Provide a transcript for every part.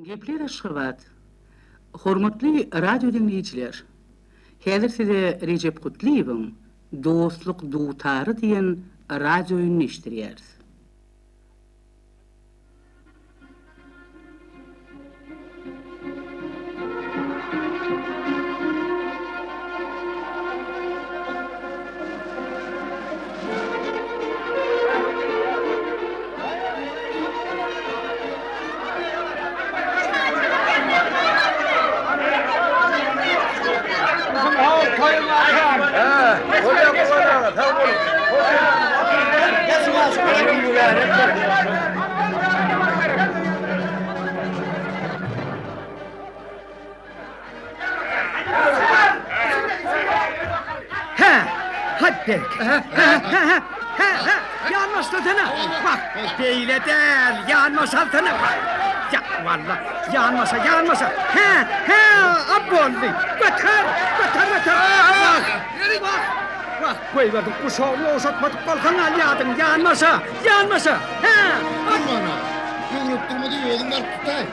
Gepler Aşgabat. Hormatly radio diňleýjiler! Häzir size Rejep Gutlyýewiň Dostluk dutary diýen radioýynyny eşitdirýäris. Hä, hadi bereket. Hä, hä, hä, hä, hä, ýanbaşlasana. Bak, beýle däl, ýanbaşalsana. Ýa, walla, ýanbaşa, ýanbaşa. Hä, hä, a boldy. Göter, göter, göter. Wah, wah, wah, goýberdim. Guşagyňy ogşatmadyk bolsaň alýadyň. Ýanbaşa, ýanbaşa. Hä, a. Gurban aga, öwretdirmede özüň baryp tutaý.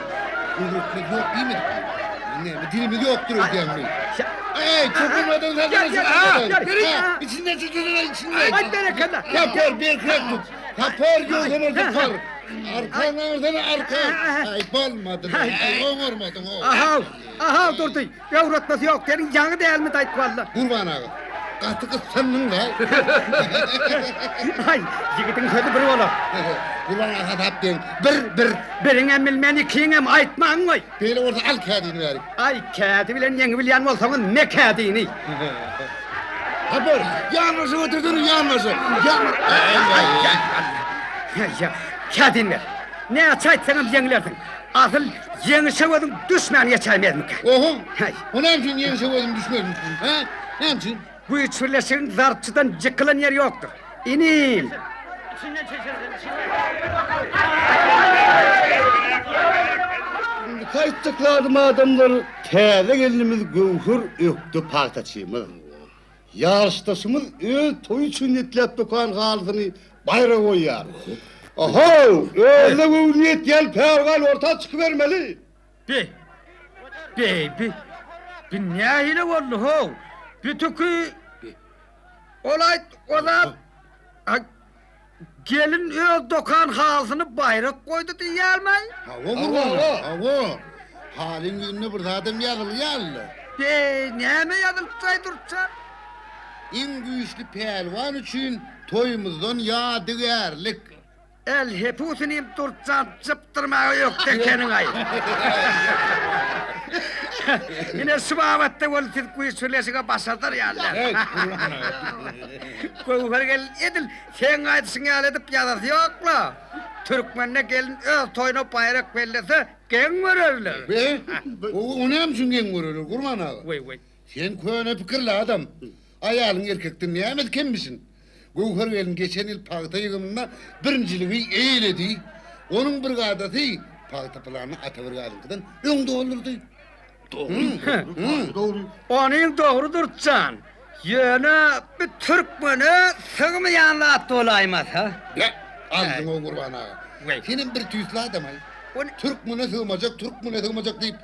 Öwretmek ýok diýmedik. Näme dilimiz ýokdur öýdýäňmi? Eý, çökülmeden saldyryşyň. Içinden çökülmeden içinden. Aý berekella. Tapar, berkräk tut. Tapar, ýogsam bolsa tar. Arkaň aňyrsana, arkaň. Aý, bolmady. Oňarmadyň. Ahaw, ahaw Durdy. Öwretmesi ýok, seniň ýaňy dälmi daýt walla. Gurban aga, gaty gyssandyň-da. Aý, ýigidiň sözi bir bolar. Gurban aga hasap deň. Bir, bir. Biriňem bilmen, ikiňem aýtmaň goý. Beýle bolsa al kädini bärik. Aý, kädi bilen ýeňi bilýän bolsaňyz, me kädini. Hapar, ýanbaşa götersene, ýanbaşa. Ýa, kädini ber. Näçe aýtsaňam ýeňlersiň. Asyl ýeňişe gözüň düşmän geçäýmezmikä? Oho! O näme üçin ýeňişe gözüm düşmezmikä? Hä? Näme üçin? Güýç birleşigiň zarpçydan ýykylan ýeri ýokdur. Inim! Indiki aýtjak zadym adamlar, täze gelnimiz Göwher ökde pagtaçymyz. Ýaşdaşymyz öz toýy üçin etläp dokan halysyny baýra goýýar. Ahow, özüne göwni ýetýän pälwan orta çykybermeli. Be, be, bi, bi nähili boldy how? Bi tüki, ol aýt, o zat, Gelin öz dokan halysyny baýrak goýdy diýýärmi-aý? Hawa, Gurban aga, hawa. Halyň ýüzünde bir zadam ýazylgy ýaly-la. Beý, näme ýazylypdyraý Durtjan? Iň güýçli pälwan üçin toýumyzdan ýadygärlik. Älhepusy Durtjan çypdyrmaga ökde ekeniň-aý. Ine, şu babatda weli siz güýç birleşige başardar ýaly däl. Göwher gelin edil seň aýdyşyň ýaly edip ýazasy ýok-la. Türkmende gelin öz toýuna baýrak bellese geň görerler. Be, o näme üçin geň görerler, Gurban aga? Weý-weý. Sen köne pikirli adam. Aýalyň erkekden nämesi kemmişin? Göwher gelin geçen ýyl pagta ýygymynda birinjiligi eýeledi. Onuň brigadasy pagta planyny ata brigadyňkydan öň doldurdy. Dogry. Onyň dogry Durtjan. Ýöne bu türkmene sygmaýan zat bolaýmasa. Be, aldyň-ow Gurban aga. Senem bir tüýsli adam-aý. Türkmene sygmajak, türkmene sygmajak diýip,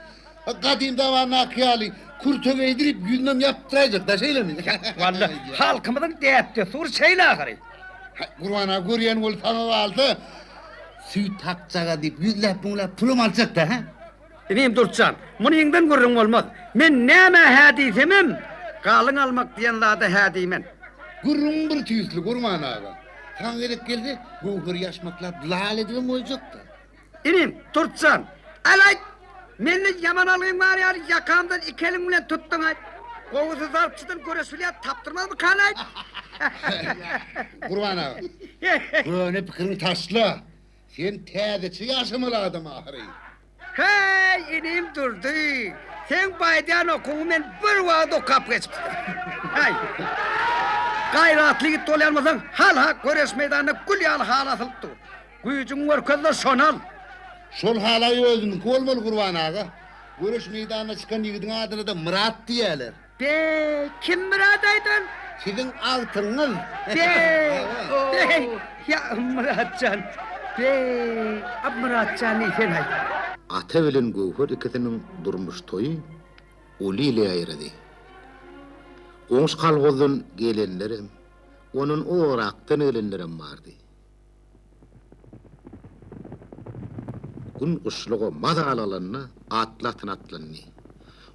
gadym zamandaky ýaly kürte geýdirip, ýüzünem ýapdyraýjak-da, şeýlemi? Walla, halkymyzyň däp-dessury şeýle ahyry. Gurban aga, görýän bolup saňa galsa, süýt hakjaga diýip, ýüzläp-müňläp pulam aljak-da, hä? Inim Durtjan, munyňdan gürrüň bolmaz. Men nämä hä diýsemem, galyň almak diýen zada hä diýmen. Gürrüň bir tüýsli, Gurban aga. Saňa gezek gelse, göwheri ýaşmaklap lal edibem goýjak-da. Inim, Durtjan, al-aýt! Mende ýaman algyň bar ýaly ýakamdan iki eliň bilen tutduň-aýt. Gowusy zarpçydan göreş bilýän tapdyrmazmykan-aýt? Gurban aga, köne pikiriňi taşla. Sen täzeçe ýaşamaly adam ahyry. Heý, inim Durdy, seň bu aýdýan okuwyňy men bir wagt okap geçipdim. Häý, gaýratly ýigit bolýan bolsaň, hal-ha göreş meýdanynda gül ýaly haly asylyp dur. Güýjüňi görkez-de şony al. Şol halaý özümiňki bolmaly, Gurban aga. Göreş meýdanyna çykan ýigidiň adyna-da Myrat diýerler. Be, kim Myrat aýdan? Siziň agtygyňyz. Be, be, ýa Myrat jan, be, a Myrat jan diýsen-aý. Ata bilen Göwher ikisiniň durmuş toýy uly ile ýaýrady. Goňşy kolhozdan gelenlerem, ondan orakdan gelenlerem bardy. Gün guşluga mazaly alanda atly atyna atlandy.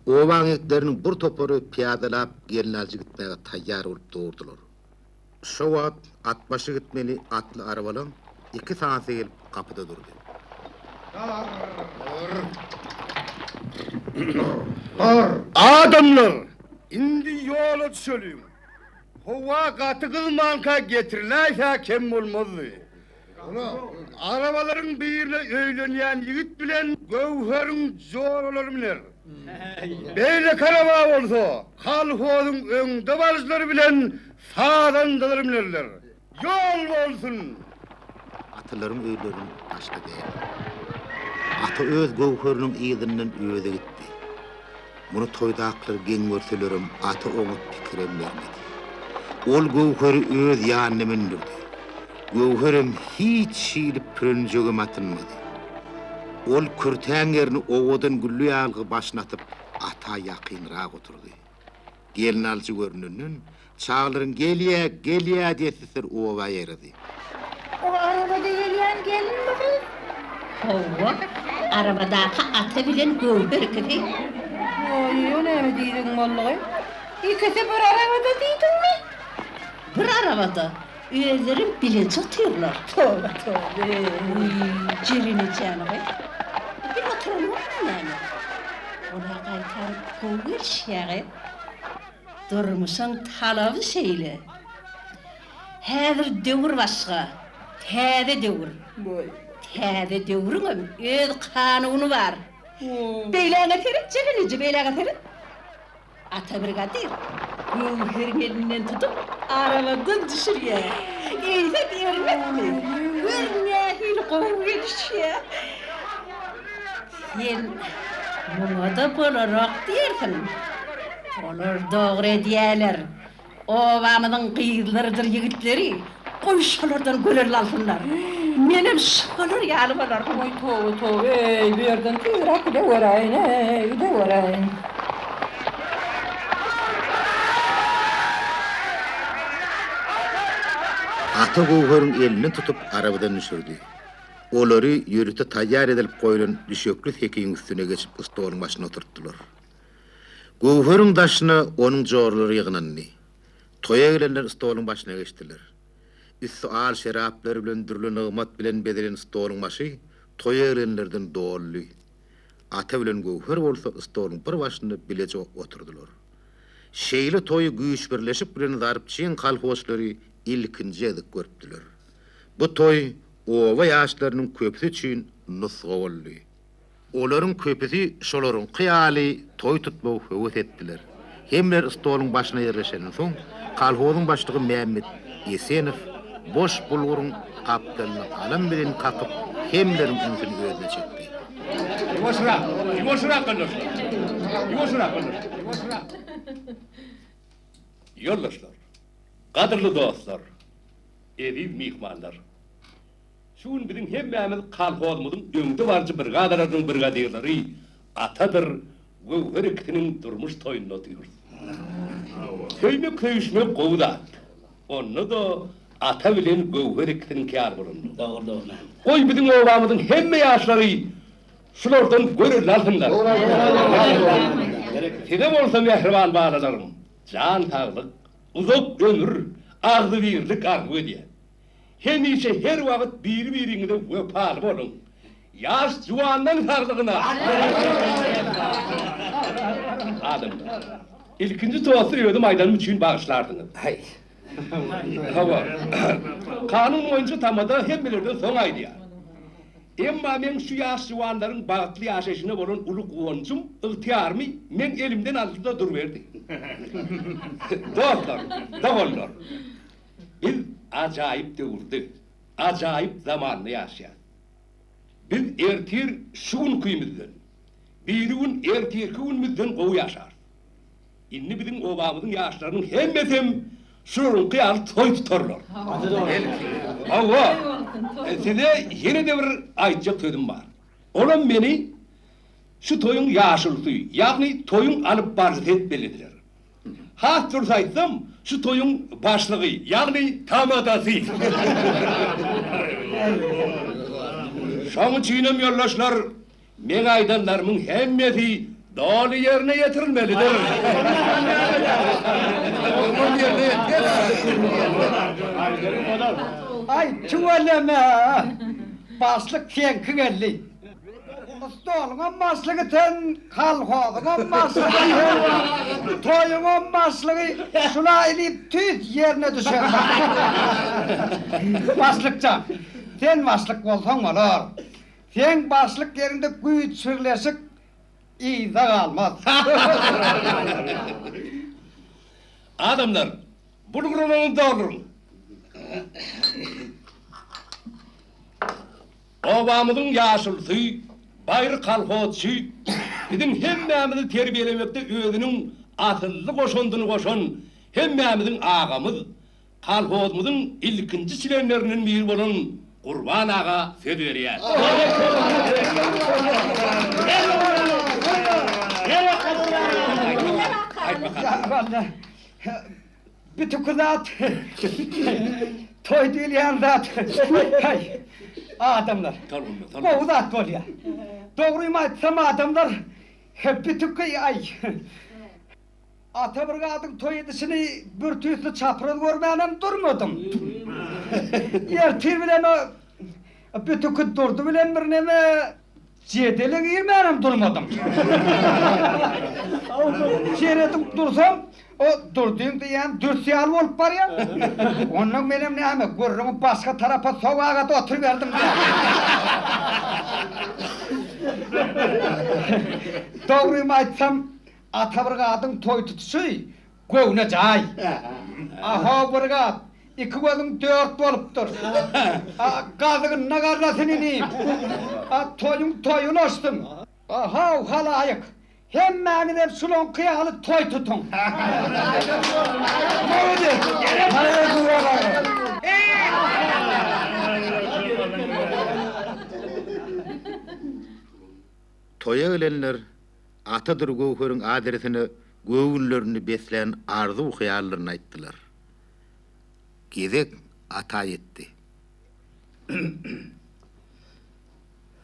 Obaň ýigitleriniň bir topary pyýadalap gelnaljy gitmäge taýýar bolup durdular. Şo wagt atbaşy gitmeli atly arabalaň iki sanysy gelip gapyda durdy. Adamlar, indi ýola düşeliň. Howa gaty gyzmanka getiriläýse kem bolmazdy. Arabalaryň birine öýlenýän ýigit bilen Göwheriň joralary miner. Beýleki araba bolsa kolhozyň öňdebaryjylary bilen sazandalary minerler. Ýol bolsun! Atalaryň öýleriniň daşda däl. Ata öz Göwheriniň yzyndan özi gitdi. Muny toýdakylar geň görselerem Ata oňa pikirem bermedi. Ol Göwheri öz ýanyna mündürdi. Göwherem hiç hili pürünjegem atynmady. Ol kürtäň ýerine owadan gülli ýaglygy başyna atyp, Ata ýakynrak oturdy. Gelnaljy görnenden, çagalaryň Gelýä, gelýä diýen sesleri oba ýaýrady. O arabada gelýän gelinmi gyz? Hawa, arabadaky Ata bilen Göwher ikisi. Oý, o näme diýdigiň boldugy? Ikisi bir arabada diýdiňmi? Bir arabada, özlerem bileje otyrlar. Toba, toba. Wiý, Jeren ejäni gyz. Bile oturanokmy näme? Ol-a gaýtam gowy gelişýä gyz. Durmuşyň talaby şeýle. Häzir döwür başga, täze döwür. Täze döwrüňem öz kanuny bar. Beýläňe seret, Jeren eje, beýläňe seret. Ata brigadir Göwheriň elinden tutup, arabadan düşürýär. Eýsem erbetmi? Gör nähili gowy gelişýär. Sen muňa-da bolarok diýersiň. Olar dogry edýärler. Obamyzyň gyzlarydyr ýigitleri goý şolardan görelde alsynlar. Menem şolar ýaly bolaryn. Oý toba toba eý bu ýerden tizräk gideweräýin eý gideweräýin. Ata Göwheriň elinden tutup arabadan düşürdi. Olary ýörite taýýar edilip goýlan düşekli sekiň üstüne geçip stoluň başyna oturtdylar. Göwheriň daşyna onuň joralary ýygnandy. Toýa gelenler stoluň başyna geçdiler. Üsti al şeraplar bilen dürli nygmat bilen bezelen stoluň başy toýa gelenlerden doldy. Ata bilen Göwher bolsa stoluň bir başynda bileje oturdylar. Şeýle toýy güýç birleşik bilen zarpçyň kolhozçylary ilkinji gezek görüpdiler. Bu toý oba ýaşlarynyň köpüsi üçin nusga boldy. Olaryň köpüsi şolaryňky ýaly toý tutmagy höwes etdiler. Hemmeler stoluň başyna ýerleşenden soň, kolhozyň başlygy Mämmet Esenow boş bulguryň gapdalyna galam bilen kakyp, hemmeleriň ünsüni özüne çekdi. Ýuwaşrak, ýuwaşrak ýoldaşlar! Ýuwaşrak ýoldaşlar! Ýoldaşlar! Gadyrly dostlar! Eziz myhmanlar! Şu gün biziň hemmämiz kolhozymyzyň öňde baryjy brigadalarynyň brigadirleri Atadyr Göwher ikisiniň durmuş toýunda otyrys. Söýmek söýüşmek gowy zat. Onda-da Ata bilen Göwher ikisiniňki ýaly bolanda. Dogry dogry. Goý biziň obamyzyň hemme ýaşlary şulardan görelde alsynlar. Size bolsa mähriban balalarym jan saglyk, uzak ömür, agzybirlik arzuw edýän. Hemişe her wagt biri-biriňize wepaly boluň. Ýaş juwanlaň saglygyna! Adamlar, ilkinji tosty özüm aýdanym üçin bagyşlarsyňyz. Hawa, kanun boýunça tamada hemmelerden soň aýdýar. Emma meň şu ýaş juwanlaryň bagtly ýaşaýşyna bolan uly guwanjym ygtyýarymy meň elimden aldy-da duruberdi. Dostlar, doganlar! Biz ajaýyp döwürde, ajaýyp zamanda ýaşaýarys. Biz ertir şu günkimizden, birigün ertirki günümizden gowy ýaşarys. Indi biziň obamyzyň ýaşlarynyň hemmesem şularyňky ýaly toý tutarlar. Hawa, size ýene-de bir aýtjak sözüm bar. Olam meni. şu toýuň ýaşulusy, ýagny toýuň alyp baryjysy edip bellediler. Has dürs aýtsam, şu toýuň başlygy, ýagny tamadasy. Şoň üçinem, ýoldaşlar, meň aýdanlarymyň hemmesi doly ýerine ýetirilmelidir. Aý, tüweleme! Başlyk seňki geldi. Stoluňam başlygy sen, kolhozyňam başlygy sen, toýuňam başlygy şulaý diýip tüýs ýerine düşen. Başlykjan, sen başlyk bolsaň bolar. Seň başlyk ýeriňde güýç birleşik yzda galmaz. Adamlar, bulgurlaryňyzy dolduryň. Obamyzyň ýaşulusy, baýry kolhozçy, biziň hemmämizi terbiýelemekde özüniň asylly goşandyny goşan hemmämiziň agamyz, kolhozymyzyň ilkinji çlenlerinden biri bolan Gurban aga söz berýär. Bütüki zat, toý diýilýän zat, haý, adamlar, gowy zat bolýar. Dogrymy aýtsam, adamlar, bütüki, aý, ata bir gadyň toý edişini bir tüýsli çapraz görmänem durmadym. Ertir bilen o bütüki Durdy bilen birneme Jedele girmänem durmadym. Seredip dursam, o Durdyň diýýän dürs ýaly bolup barýar. Onnoň menem näme, gürrüňi başga tarapa sowaga-da oturyberdim. Dogrymy aýtsam, ata bir gadyň toý tutuşy Göwne jaý. A-how bir gap, iki gözüň dört bolupdyr. A, gazygynda garrasyn inim. A, toýuň toýy ulaşsyn. A-how, halaýyk, hemmäňizem şulaňky ýaly toý tutuň. Toýa gelenler Atadyr Göwheriň adresine göwünlerini beslän arzuw-hyýallaryny aýtdylar. Gezek Ata ýetdi.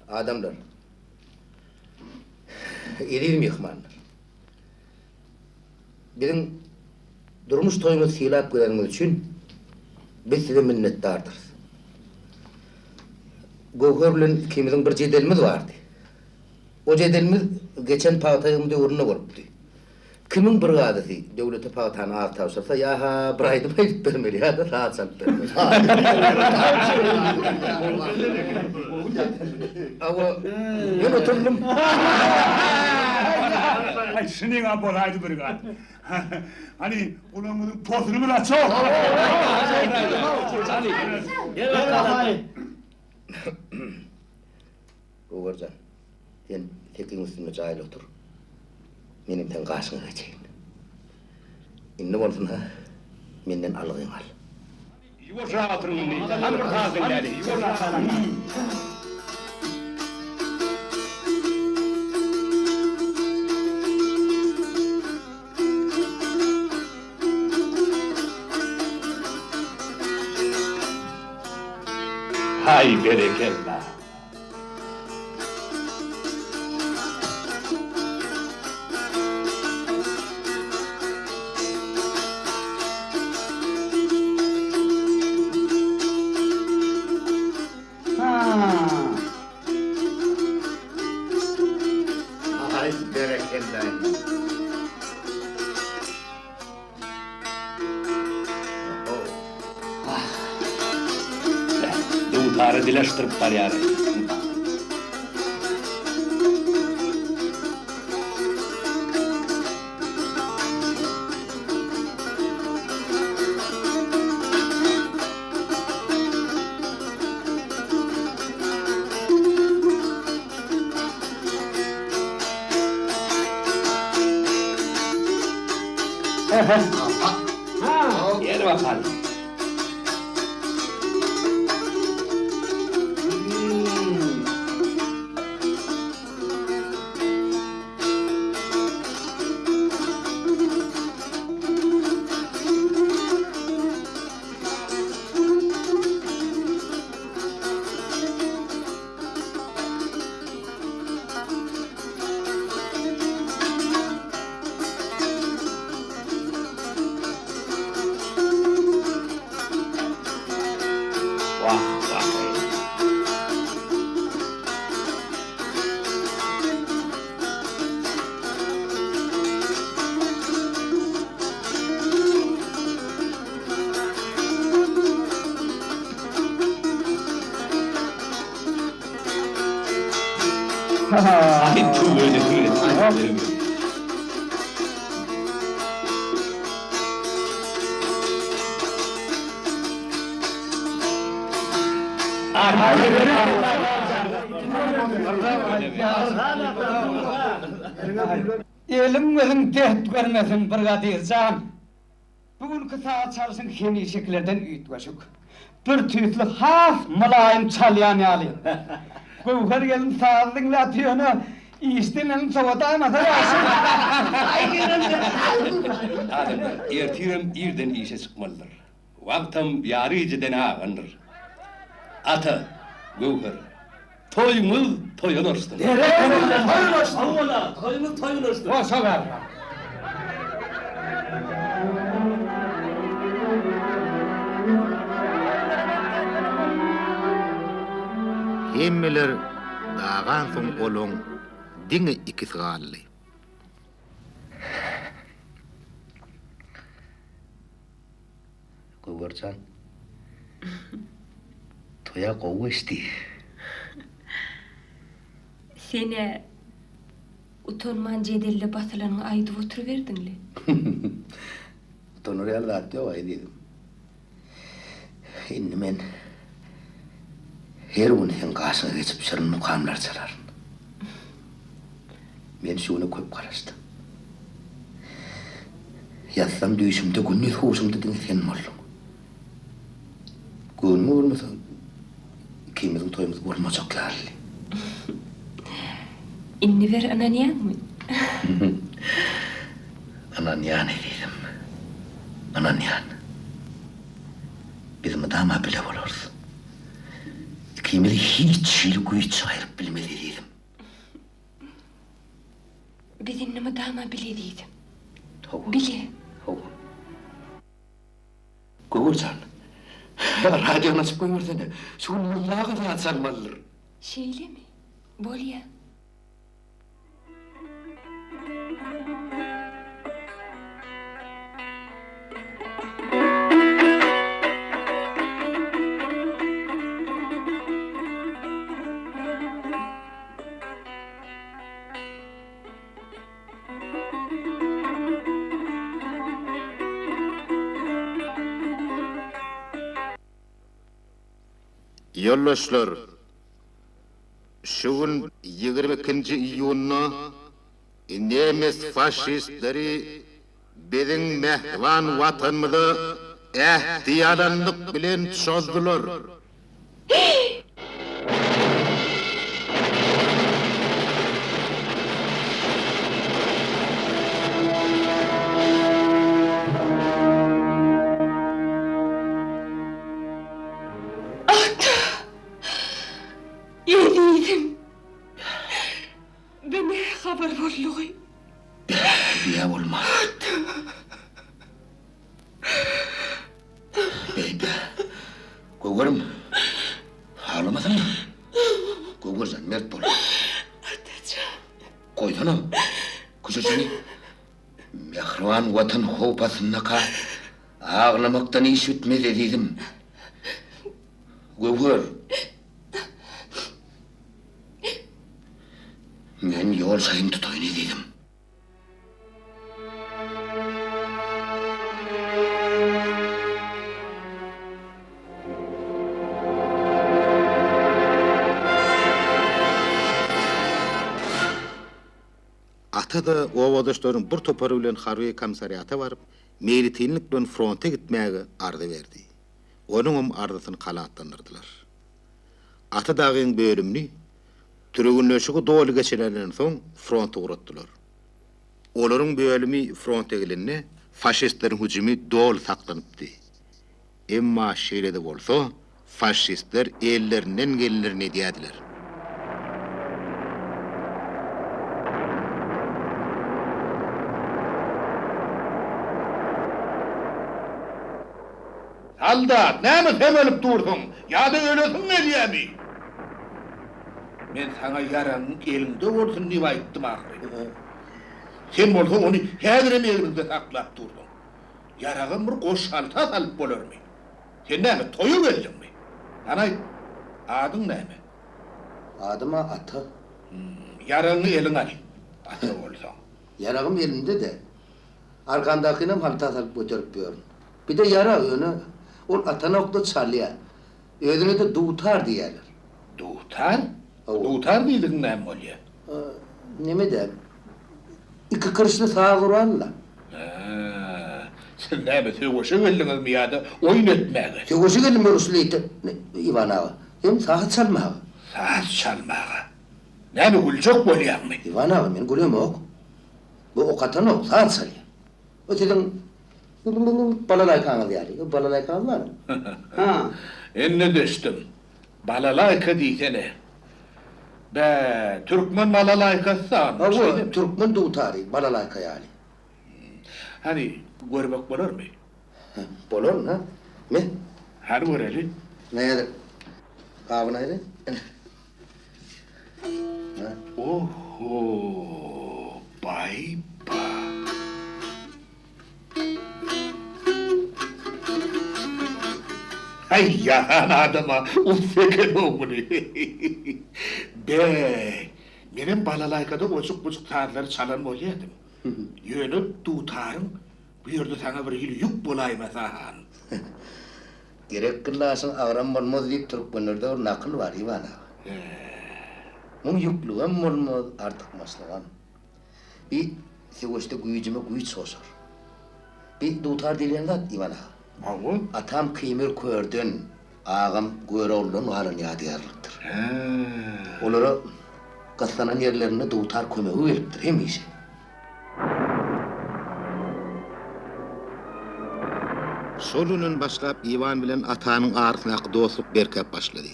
Adamlar! Eziz myhmanlar! Biziň durmuş toýumyzy sylap geleniňiz üçin biz size minnetdardyrys. Göwher bilen ikimiziň bir jedelimiz bardy. O jedelimiz geçen pagta ýygymy döwründe bolupdy. Kimiň brigadasy döwlete pagtany az tabşyrsa, ýa-ha bir aýdym aýdyp bermeli, ýa-da saz çalyp bermeli. Hawa, men oturyldym. Aý, şunyň-a bolaýdy brigad. Hany, gulagyňyzyň posuny bir açaw! Göwherjan, sen sekiň üstünde jaýly otur. Menem seň gaşyňa geçeýin. Indi bolsun-a, menden algyňy al. Ýuwaşrak oturyň indi. Hany bir saz diňläli. Ýuwaşrak. Haý, berekella! Haý, berekella! Dutary dileşdirip barýar. Gel bakalym. Aý tüweleme. Eliň gözüň dert görmesin brigadir jan. Bu günki saz çalşyň hemişekilerden üýtgeşik. Bir tüýsli has mylaýym çalýan ýaly. Göwher gelin sazy diňläp ýöne işden elini sowadaýmasa ýagşy. Adamlar ertirem irden işe çykmalydyr. Wagtam ýary gijeden agandyr. Ata, Göwher, toýuňyz toýa ulaşsyn! Toýuňyz toýa ulaşsyn! Goşa barma! Hemmeler dagansoň olaň diňe ikisi galdy. Göwherjan, toý-a gowy geçdi. Sen-ä utanman jedelde basylanyňy aýdyp oturyberdiň-le. Utanar ýaly zat ýok, ezizim. Indi men her gün seň gaşyňa geçip şirin mukamlar çalaryn. Men şu güne köp garaşdym. Ýatsam düýşümde, gündiz huşumda diňe sen bolduň. Göwnüme bolmasa, ikimiziň toýumyz bolmajak ýalydy. Indi bir ynanýaňmy? Ynanýan, ezizim. Ynanýan. Biz mydama bile bolarys. Ikimizi hiç hili güýç aýryp bilmez, ezizim. Biz indi mydama bile diýdim. Hawa. Bile. Hawa. Göwher jan, radiony açyp goýbersene. Şu gün Mylly aga saz çalmalydyr. Şeýlemi? Bolýa. Ýoldaşlar, şu gün 22-nji iýunda nemes faşistleri biziň mähriban Watanymyza ähtiýalanlyk bilen çozdular. Ata! Ezizim! Bu ne habar boldugy? Beýä bolmaz. Beýpe. Gögerim. Aglamasana. Gögerjan, mert bol. Atajan. Goýsana. Köşeşini. Mähriban Watan howp astyndaka aglamakdan iş bitmez, ezizim. Göwher. Men ýol şaýyny tutaýyn, ezizim. Ata-da obadaşlaryň bir topary bilen harby komissariata baryp, meýletinlik bilen fronta gitmäge arza berdi. Onuňam arzasyny kanagatlandyrdylar. Ata dagyň bölümini türgenleşigi doly geçirilenden soň fronta ugratdylar. Olaryň bölümi fronta gelende faşistleriň hüjümi doly saklanypdy. Emma şeýle-de bolsa, faşistler ellerinden gelenlerini edýärdiler. Soldat, näme semelip dursuň? Ýa-da ölesiň gelýämi? Men saňa ýaragyň eliňde bolsun diýip aýtdym ahyry. Sen bolsa ony häzirem egniňde saklap dursuň. Ýaragam bir goşhalta salyp bolarmy? Sen näme, toýa geldiňmi? Hany aýt, adyň näme? Adym-a Ata. Ýaragyňy eliňe al, ata bolsaň. Ýaragym elimde-de. Arkamdakynam halta salyp göterip ýörün. Bir-de ýarag, ýöne ol atanok-da çalýar. Özüne-de dutar diýýärler. Dutar? Dutar diýdigiň näme bolýar? Neme-dä, iki kirişli saz gural-la. Hä, siz näme, söweşe geldiňizmi ýa-da oýun etmäge? Söweşe geldim ýörüşli Iwan aga. Hem saz çalmaga. Saz çalmaga? Näme, güljek bolýaňmy? Iwan aga, men gülemok. Bu ok atanok, saz çalýar. Bu siziň balalaýkaňyz ýaly. Balalaýkaňyz barmy? Ha. Indi düşdüm. Balalaýka diýsene. Bä, türkmen balalaýkasy da Hawa, türkmen dutary, balalaýka ýaly. Hany, görmek bolarmy? Bolar, ynha. Me. Hany göreli. Ynha häzir gabyny aýraýyn. Ine. Oho, baý-ba! Aý, ýalan adam-a, ussa eken-ow muny. Be, menem balalaýkada ojuk-bujuk sazlary çalan bolýadym. Ýöne dutaryň bu ýerde saňa bir hili ýük bolaýmasa, han. Gerek gyllaşyň agram bolmaz diýip türkmenlerde bir nakyl bar, Iwan aga. Muň ýüklügem bolmaz, artykmaçlygam. Bi söweşde güýjüme güýç goşar. Bi dutar diýlen zat, Iwan aga. Hawa. Atam Keýmir körden, agam Görogludan galan ýadygärlikdir. Olara gyssanan ýerlerinde dutar kömege gelipdir hemişe. Şol günden başlap Iwan bilen Atanyň arasyndaky dostluk berkäp başlady.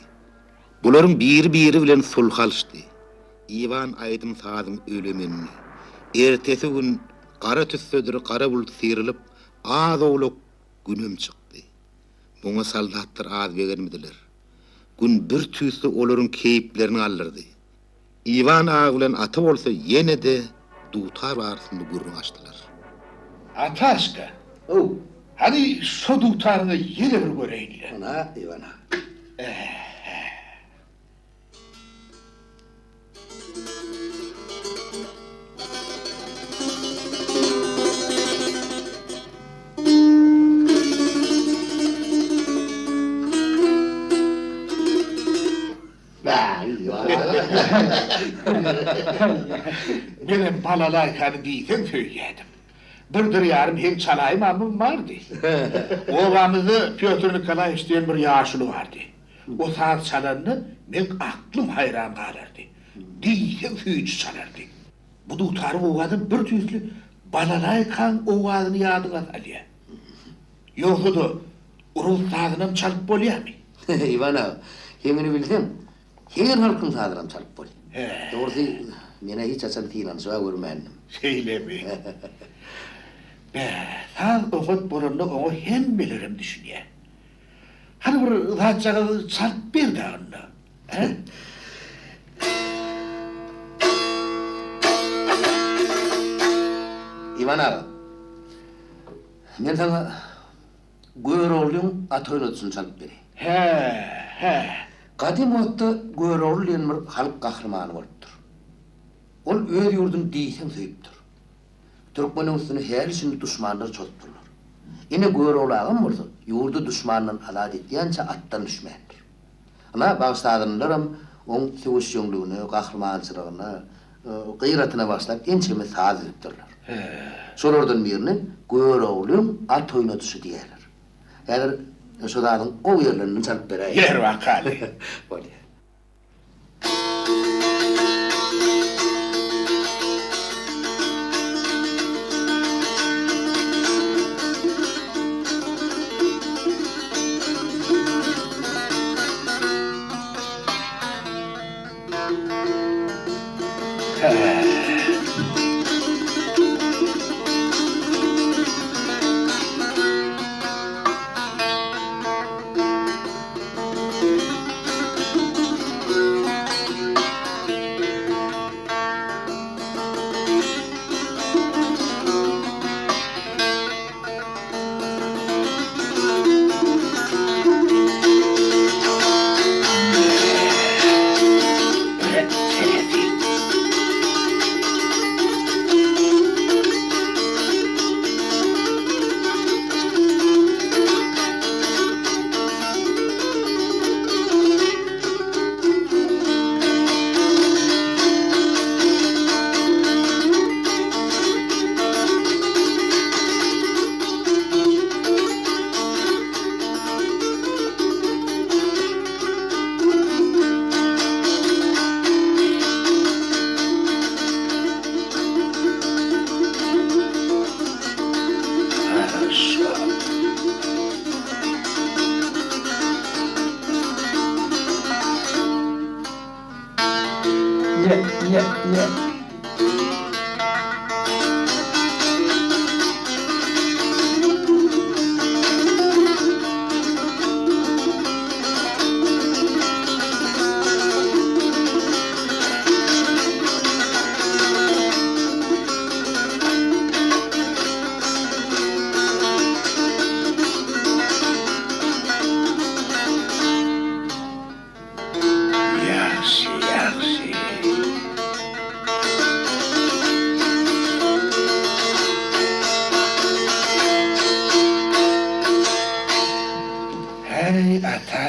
Bularyň biri-biri bilen sulhy alyşdy. Iwan aýdym-sazyň ölemenini. Ertesi gün gara tüssedir gara bulut syrylyp, az-owlak Günem çykdy. Muňa soldatlar az begenmediler. Gün bir tüýsli olaryň keýplerini galdyrdy. Iwan aga bilen Ata bolsa ýene-de dutar barasynda gürrüň açdylar. Ataşka! Ow! Hany şo dutaryňy ýene bir göreýin-le. Ynha, Iwan aga. Äh-hä. Menem balalaýkany diýseň söýýädim. Birdir ýarym heň çalaýmamym bardy. Obamyzda Pýotr Nikolaýewiç diýen bir ýaşuly bardy. O saz çalanda meň aklym haýran galardy. Diýseň süýji çalardy. Bu dutaryň owazam bir tüýsli balalaýkaň owazyny ýadyňa salýar. Ýogsa-da, rus sazynam çalyp bolýarmy? Iwan aga, heňini bilseň, her halkyň sazynam çalyp bolýar. Dogrusy, men-ä hiç haçan synanyşyp-a görmändim. Şeýlemi? Bä, saz oňat bolanda oňa hemmelerem düşünýär. Hany bir zatjagaz çalyp ber-dä onda, hä? Iwan aga, men saňa Göroglyň at oýnadyşyny çalyp bereýin. Hä, hä. Gadym wagtda Görogly diýen bir halk gahrymany bolupdyr. Ol öz ýurduny diýseň söýüpdir. Türkmeniň üstüne häli-şindi duşmanlar çozupdyrlar. Ine, Görogly agam bolsa, ýurdy duşmandan azat etýänçä atdan düşmändir. Ynha, bagşy-sazandaram oň söweşjeňligine, gahrymançylygyna, gyratyna bagyşlap ençeme saz düzüpdirler. Şolardan birini Göroglyň at oýnadyşy diýýärler. Häzir şo zadyň gowy ýerlerini çalyp beräýin. Ýer bakaly. Bolýar.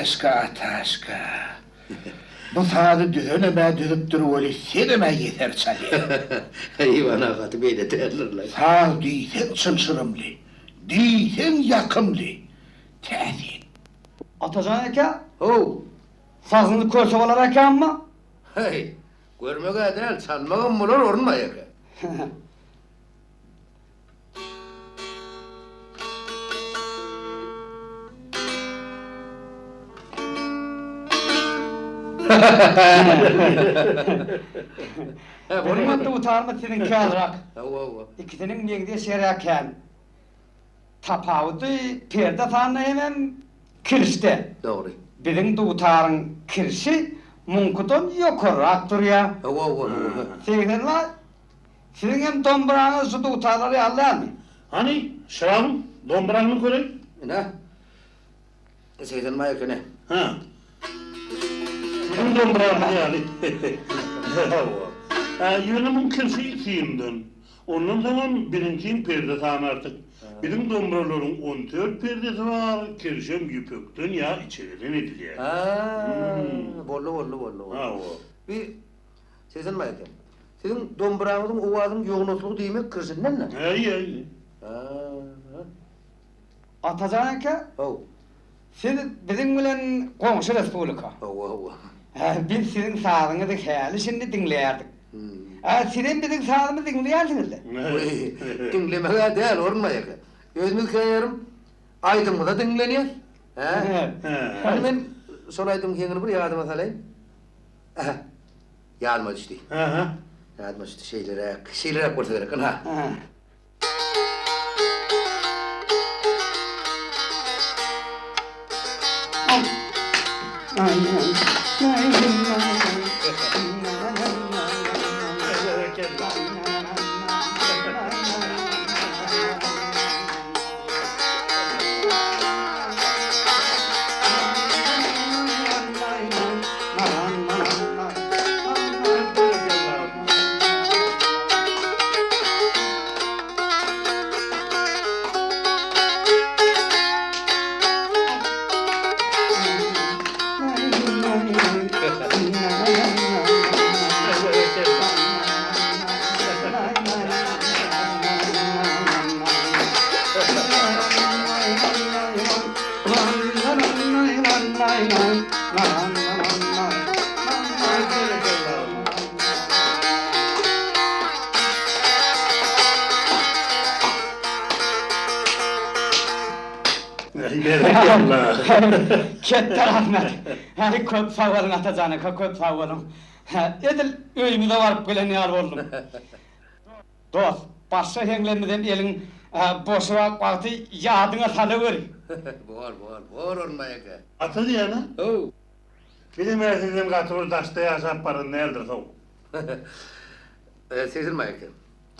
Ataşka, Ataşka. Bu sazy düzenem-ä düzüpdir weli, senem-ä ýeser çalýaň. Eýwana gaty beýle däldir-le. Saz diýseň çylşyrymly, diýseň ýakymly, täsin. Atajan eke? How! Sazyňyzy körse bolar ekenmi? Heý, görmek-ä däl, çalmagam bolar Orunbaý eke. Biziň dutarymyz siziňki ýalyrak. Ikisiniň meňzeş ýeri kän. Tapawudy perde sanda hemem kirişde. Dogry. Biziň dutaryň kirişi muňkudan ýokarrak durýar. Segsenbaý, Siziň hem dombraňyz şu dutarlar ýaly dälmi? Hany, Şiragym, dombraňy göreý. Ine, Segsenbaý ekeni. Hä. Biziň dombramyz ýaly. Hawa. Hä, ýöne muň kirşi süýümden. Ondan soňam biziňkiň perde sany artyk. Biziň dombralaryň 14 perdesi bar, kirşem ýüpekden ýa içegeden edilýär. Hä, boldy, boldy, boldy. Hawa. Bi Segsenbaý eken. Siziň dombraňyzyň owazynyň ýognaslygy diýmek kirşinden-dä? Äý, äý. Hä. Atajan eke. Haw. Siz biziň bilen goňşy respublika. Hawa, hawa. Hä, biz siziň sazyňyzy häli-şindi diňleýärdik. Hä, sizem biziň sazymyzy diňleýärsiňiz-le? Weý, diňlemeg-ä däl, Orunbaý eke. Özümiz käýarym aýdymyz-a diňlenýär. Hä? Hany men şol aýdymyň heňini bir ýadyma salaýyn. Ähä. Ýadyma düşdi. Ähä. Ýadyma düşdi, şeýleräk, şeýleräk bolsa gerek, ynha. Ketde rahmet. Häli köp sag boluň Atajan aka, köp sag boluň. Edil öýümize baryp gelen ýaly boldum. Dost, başga heňlemizem eliň boşrak wagty ýadyňa salaweri. Bor, bor, bor Orunbaý aka. Ata diýýän-ä? How. Bizem-ä sizden gaty bir daşda ýaşap baran däldiris-ow. Segsenbaý aka.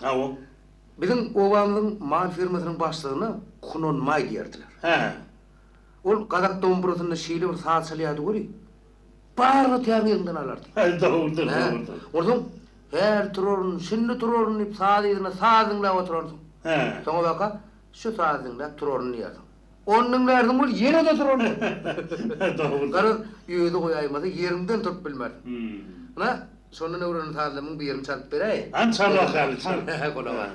Hawa. Biziň obamyzyň mal fermasynyň başlygyna Kunanbaý diýerdiler. Hä. Ol gazak dombrasynda şeýle bir saz çalýardy weli, baryny tämiň eliňden alardy. Dogrudyr, dogrudyr. Onsoň Häli turaryn, şindi turaryn diýip saz yzyna saz diňläp oturansyň. Hä. Soňabaka şu sazy diňläp turaryn diýersiň. Ony diňlärsiň weli ýene-de turarsyň. Dogrudyr. Garaz, özi goýaýmasa ýeriňden turup bilmersiň. Ynha, şondan öwrenen sazlarymyň birini çalyp beräýin. Hany çal bakaly, çal. Gulak as.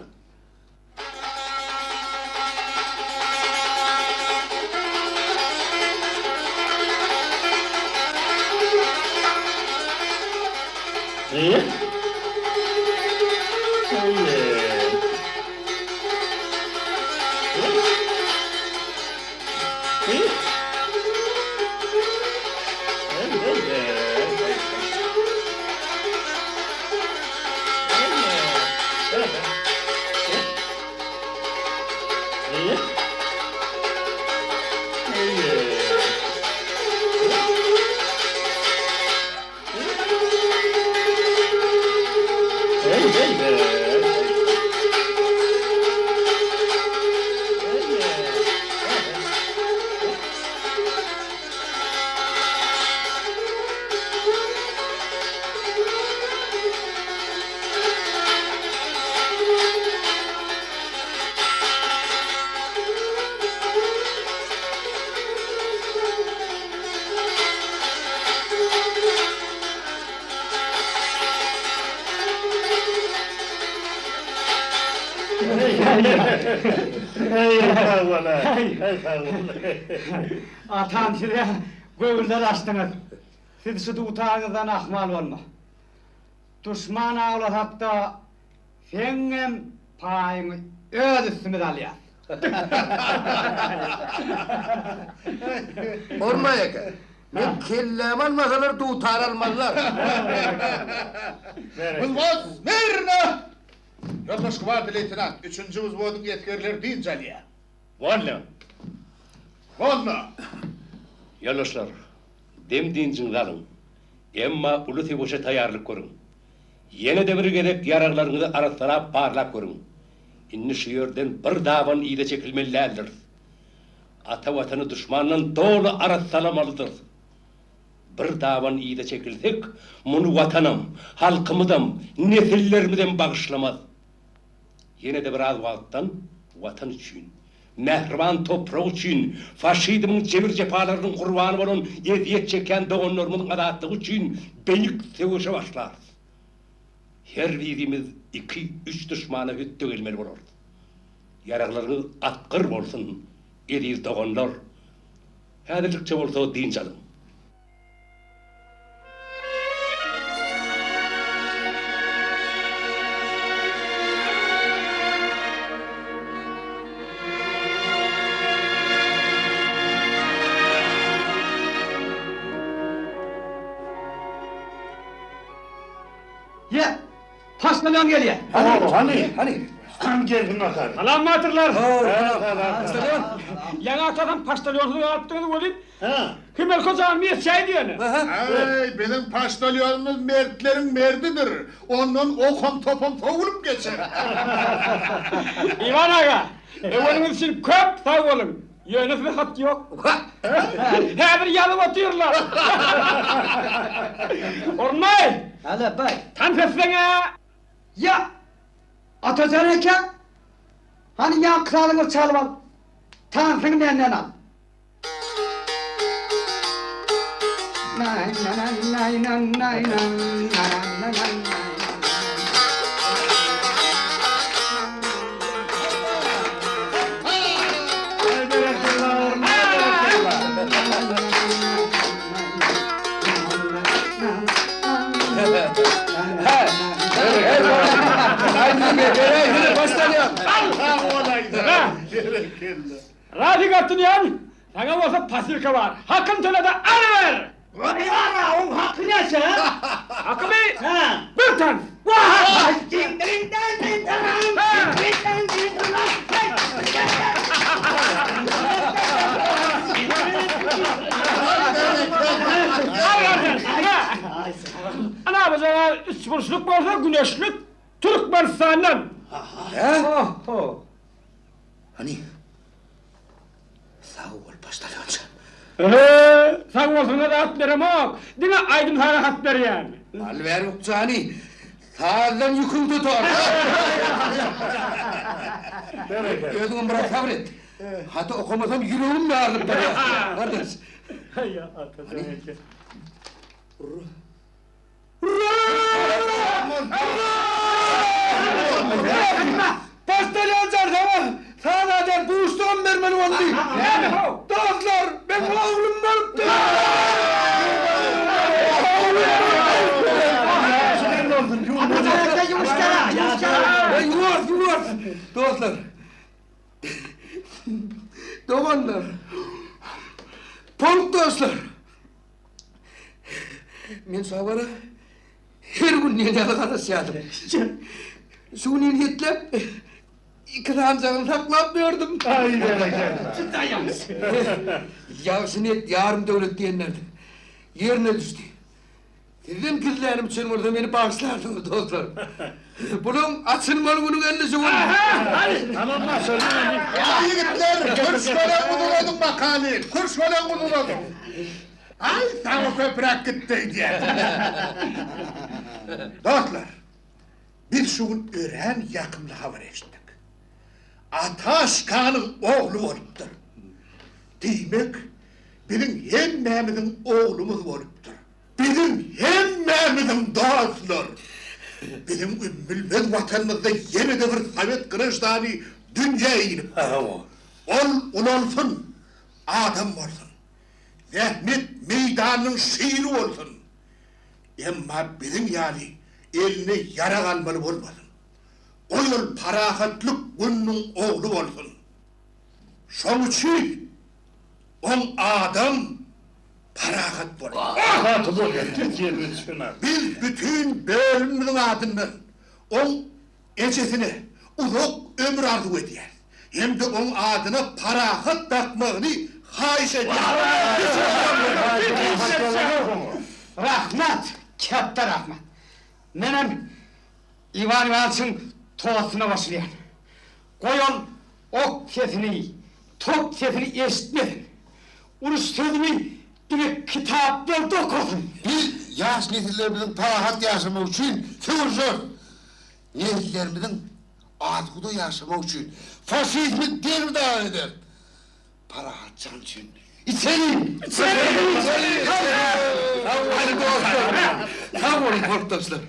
Eý, sag bol-a. Eý, sag bol. Atam size göwünler açdyňyz. Siz şu dutaryňyzdan ahmal bolma. Duşman awlasak-da, seňňem paýyňy öz üstümize alýas. Bolmaý eken. Men kellämi almasalar dutar almazlar. Wzwod smirno! Ýoldaş gwardiýa leýtenant, üçünji wzwodyň esgerleri dynç alýar. Wolno! Wolno! Ýoldaşlar, dem-dynjyňyzy alyň. Emma uly söweşe taýýarlyk görüň. Ýene-de bir gezek ýaraglaryňyzy arassalap barlap görüň. Indi şu ýerden bir daban yza çekilmeli däldiris. Ata Watany duşmandan doly arassalamalydyrys. Bir daban yza çekilsek, muny Watanam, halkymyzam, nesillerimizem bagyşlamaz. Ýene-de biraz wagtdan Watan üçin, mähriban toprak üçin, faşizmiň jebir-jepalarynyň gurbany bolan ezýet çekýän doganlarymyzyň azatlygy üçin beýik söweşe başlarys. Her birimiz iki-üç duşmana hötde gelmeli bolarys. Ýaraglaryňyz atgyr bolsun, eziz doganlar! Häzirlikçe bolsa dynç alyň. Ýe, poçtalýon gelýär. Hany, hany, hany. Hany gelsin bakalym. Salam batyrlar. Poçtalýon. Ýaňy atasam poçtalýonsyz galypdyňyz welin, Himelko janymy ýetişäýdi ýöne. Äý, biziň poçtalýonymyz mertleriň merdidir. Ondan okam topam sowulyp geçer. Iwan aga, öweniňiz üçin köp sag boluň. Ýöne size hat ýok. Häzir ýazyp otyrlar. Orunbaý! Halabaý. Tans etseň-ä! Ýa, Atajan eke, hany ýaňky sazyňy çalyp al. Tansyňy menden al. Rafi gatynýan, saňa bolsa posylka bar. Hakyny töle-de alyber! Oň haky näçe? Hakymy? Bir tans! Ana bu jogap üçburçluk bolsa güneşlik Türkmenistandan. Hany. Sag bol poçtalýonça. Ehe, sag bolsuňa zat beremok. Diňe aýdym-saza hat berýän. Al bäri bukjany. Sazdan ýüküň tutar. Özüňem biraz sabyr et. Haty okamasam ýüregim ýarylyp barýar. Gardaş. Hany. Poçtalýon saňa saz-a buşlugam bermeli boldy. Dostlar, meň oglum bolupdyr! Ýuwaş, ýuwaş! Dostlar, doganlar, polk dostlar! Men şu habara her gün diýen ýaly garaşýardym. Şu gün niýetläp iki sanjagyny saklap ýördüm. Aý berekella. Ýagşy niýet ýarym döwlet diýenlerdi. Ýerine düşdi. Sizden gizlänim üçin bolsa meni bagyşlarsyňyz dostlar. Bulaň açylmaly güni geldi şu gün. Tamam açalyň ony. Ýigitler, kürş bilen guzuladyň bakaly, kürş bilen guzuladyň. Aý, saňa köpräk gitdi öýdýän. Dostlar, biz şu gün örän ýakymly habar eşitdik. Ataşkanyň ogly bolupdyr. Diýmek, biziň hemmämiziň oglumyz bolupdyr. Biziň hemmämiziň dostlar. Biziň ümmülmez Watanymyzda ýene-de bir sowet graždany dünýä inipdir. Ol ulalsyn, adam bolsun. Zähmet meýdanynyň şiri bolsun. Emma biziň ýaly eline ýarag almaly bolmasyn. Goý ol parahatlyk gününiň ogly bolsun. Şoň üçin oň adam parahat bolsun. Biz bütin bölümimiziň adyndan oň ejesine uzak ömür arzuw edýäris hem-de oň adyna Parahat dakmagyny haýyş edýäris. Rahmat, kätde rahmat. Menem Iwan Iwanyçyň tostuna goşulýan. Goý ol ok sesini, top sesini eşitmesin. Uruş sözüni diňe kitaplarda okasyn. Biz ýaş nesillerimiziň parahat ýaşamagy üçin söweşeris. Nesillerimiziň asuda ýaşamagy üçin faşizmi derbi-dagyn ederis. Parahat jan üçin içeliň! İçeliň! İçeliň! Sag boluň dostlar! Sag boluň polkdaşlar!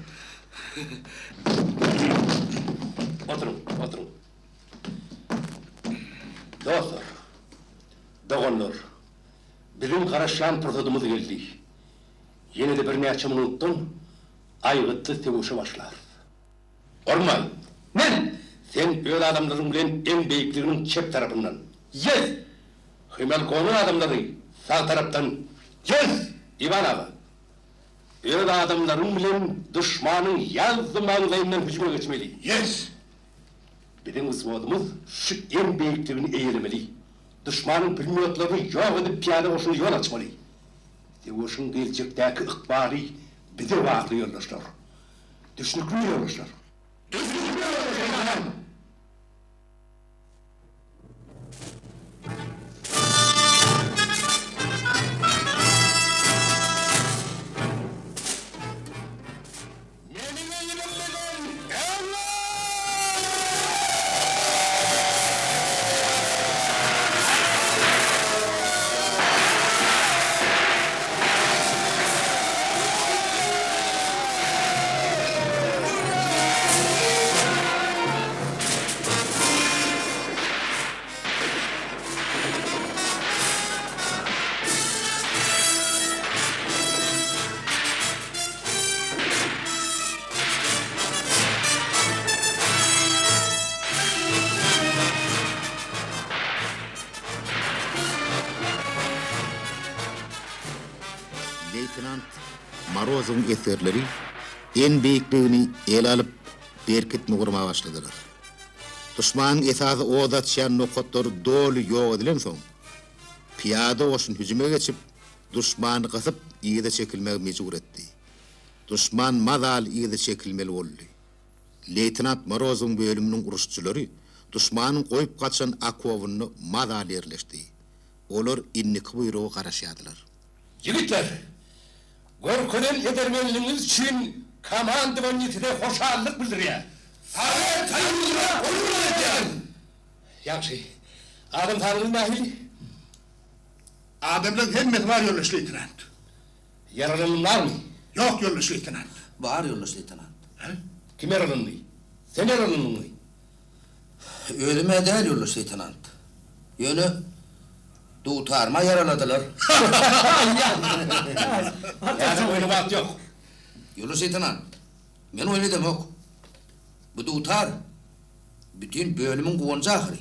Oturyň, oturyň. Dostlar, doganlar, biziň garaşýan pursadymyz geldi. Ýene-de birnäçe minutdan aýgytly söweşe başlarys. Gorkmaň! Men! Sen öz adamlaryň bilen eň beýikliginiň çep tarapyndan. Ýes! Hmelkonyň adamlary sag tarapdan. Ýes! Iwan aga! Öz adamlaryň bilen duşmanyň ýazzy maňlaýyndan hüjüme geçmeli. Ýes! Biziň wzwodymyz şu eň beýikligini eýelemeli. Duşmanyň pulemýotlaryny ýok edip pyýada goşuna ýol açmaly. Söweşiň geljekdäki ykbaly bize bagly ýoldaşlar. Düşnüklimi ýoldaşlar? Düşnükli ýoldaşlar! Meniň elim bilen öňe! Leýtenant Morozowyň esgerleri en beýikligini ele alyp, berkitme gurmaga başladylar. Duşmanyň esasy ot açýan nokatlary doly ýok edilensoň, pyýada goşun hüjüme geçip, Duşmany gysyp yza çekilmegi mejbur etdi. Duşman mazaly yza çekilmeli boldy. Leýtenant Morozowyň bölüminiň uruşçylary duşmanyň goýup gaçan okobynda mazaly ýerleşdi. Olar indiki buýruga garaşýardylar. Ýigitler! Görkezen edermenligiňiz üçin komandowaniýe size hoşallyk bildirýär. Sowet Soýuzyna gurur edýärin! Ýagşy. Adam saglygy nähili? Adamlaň hemmesi bar ýoldaş leýtenant. Ýaralanan barmy? Ýok ýoldaş leýtenant. Bar ýoldaş leýtenant. Hä? Kim ýaralandy? Sen ýaralandyňmy? Özüm-ä däl ýoldaş leýtenant. Ýöne dutaryma ýaraladylar. Häzir oýna wagt ýok. Ýoldaş leýtenant, men oýun edemok. Bu dutar Bütin bölümiň guwanjy ahyry.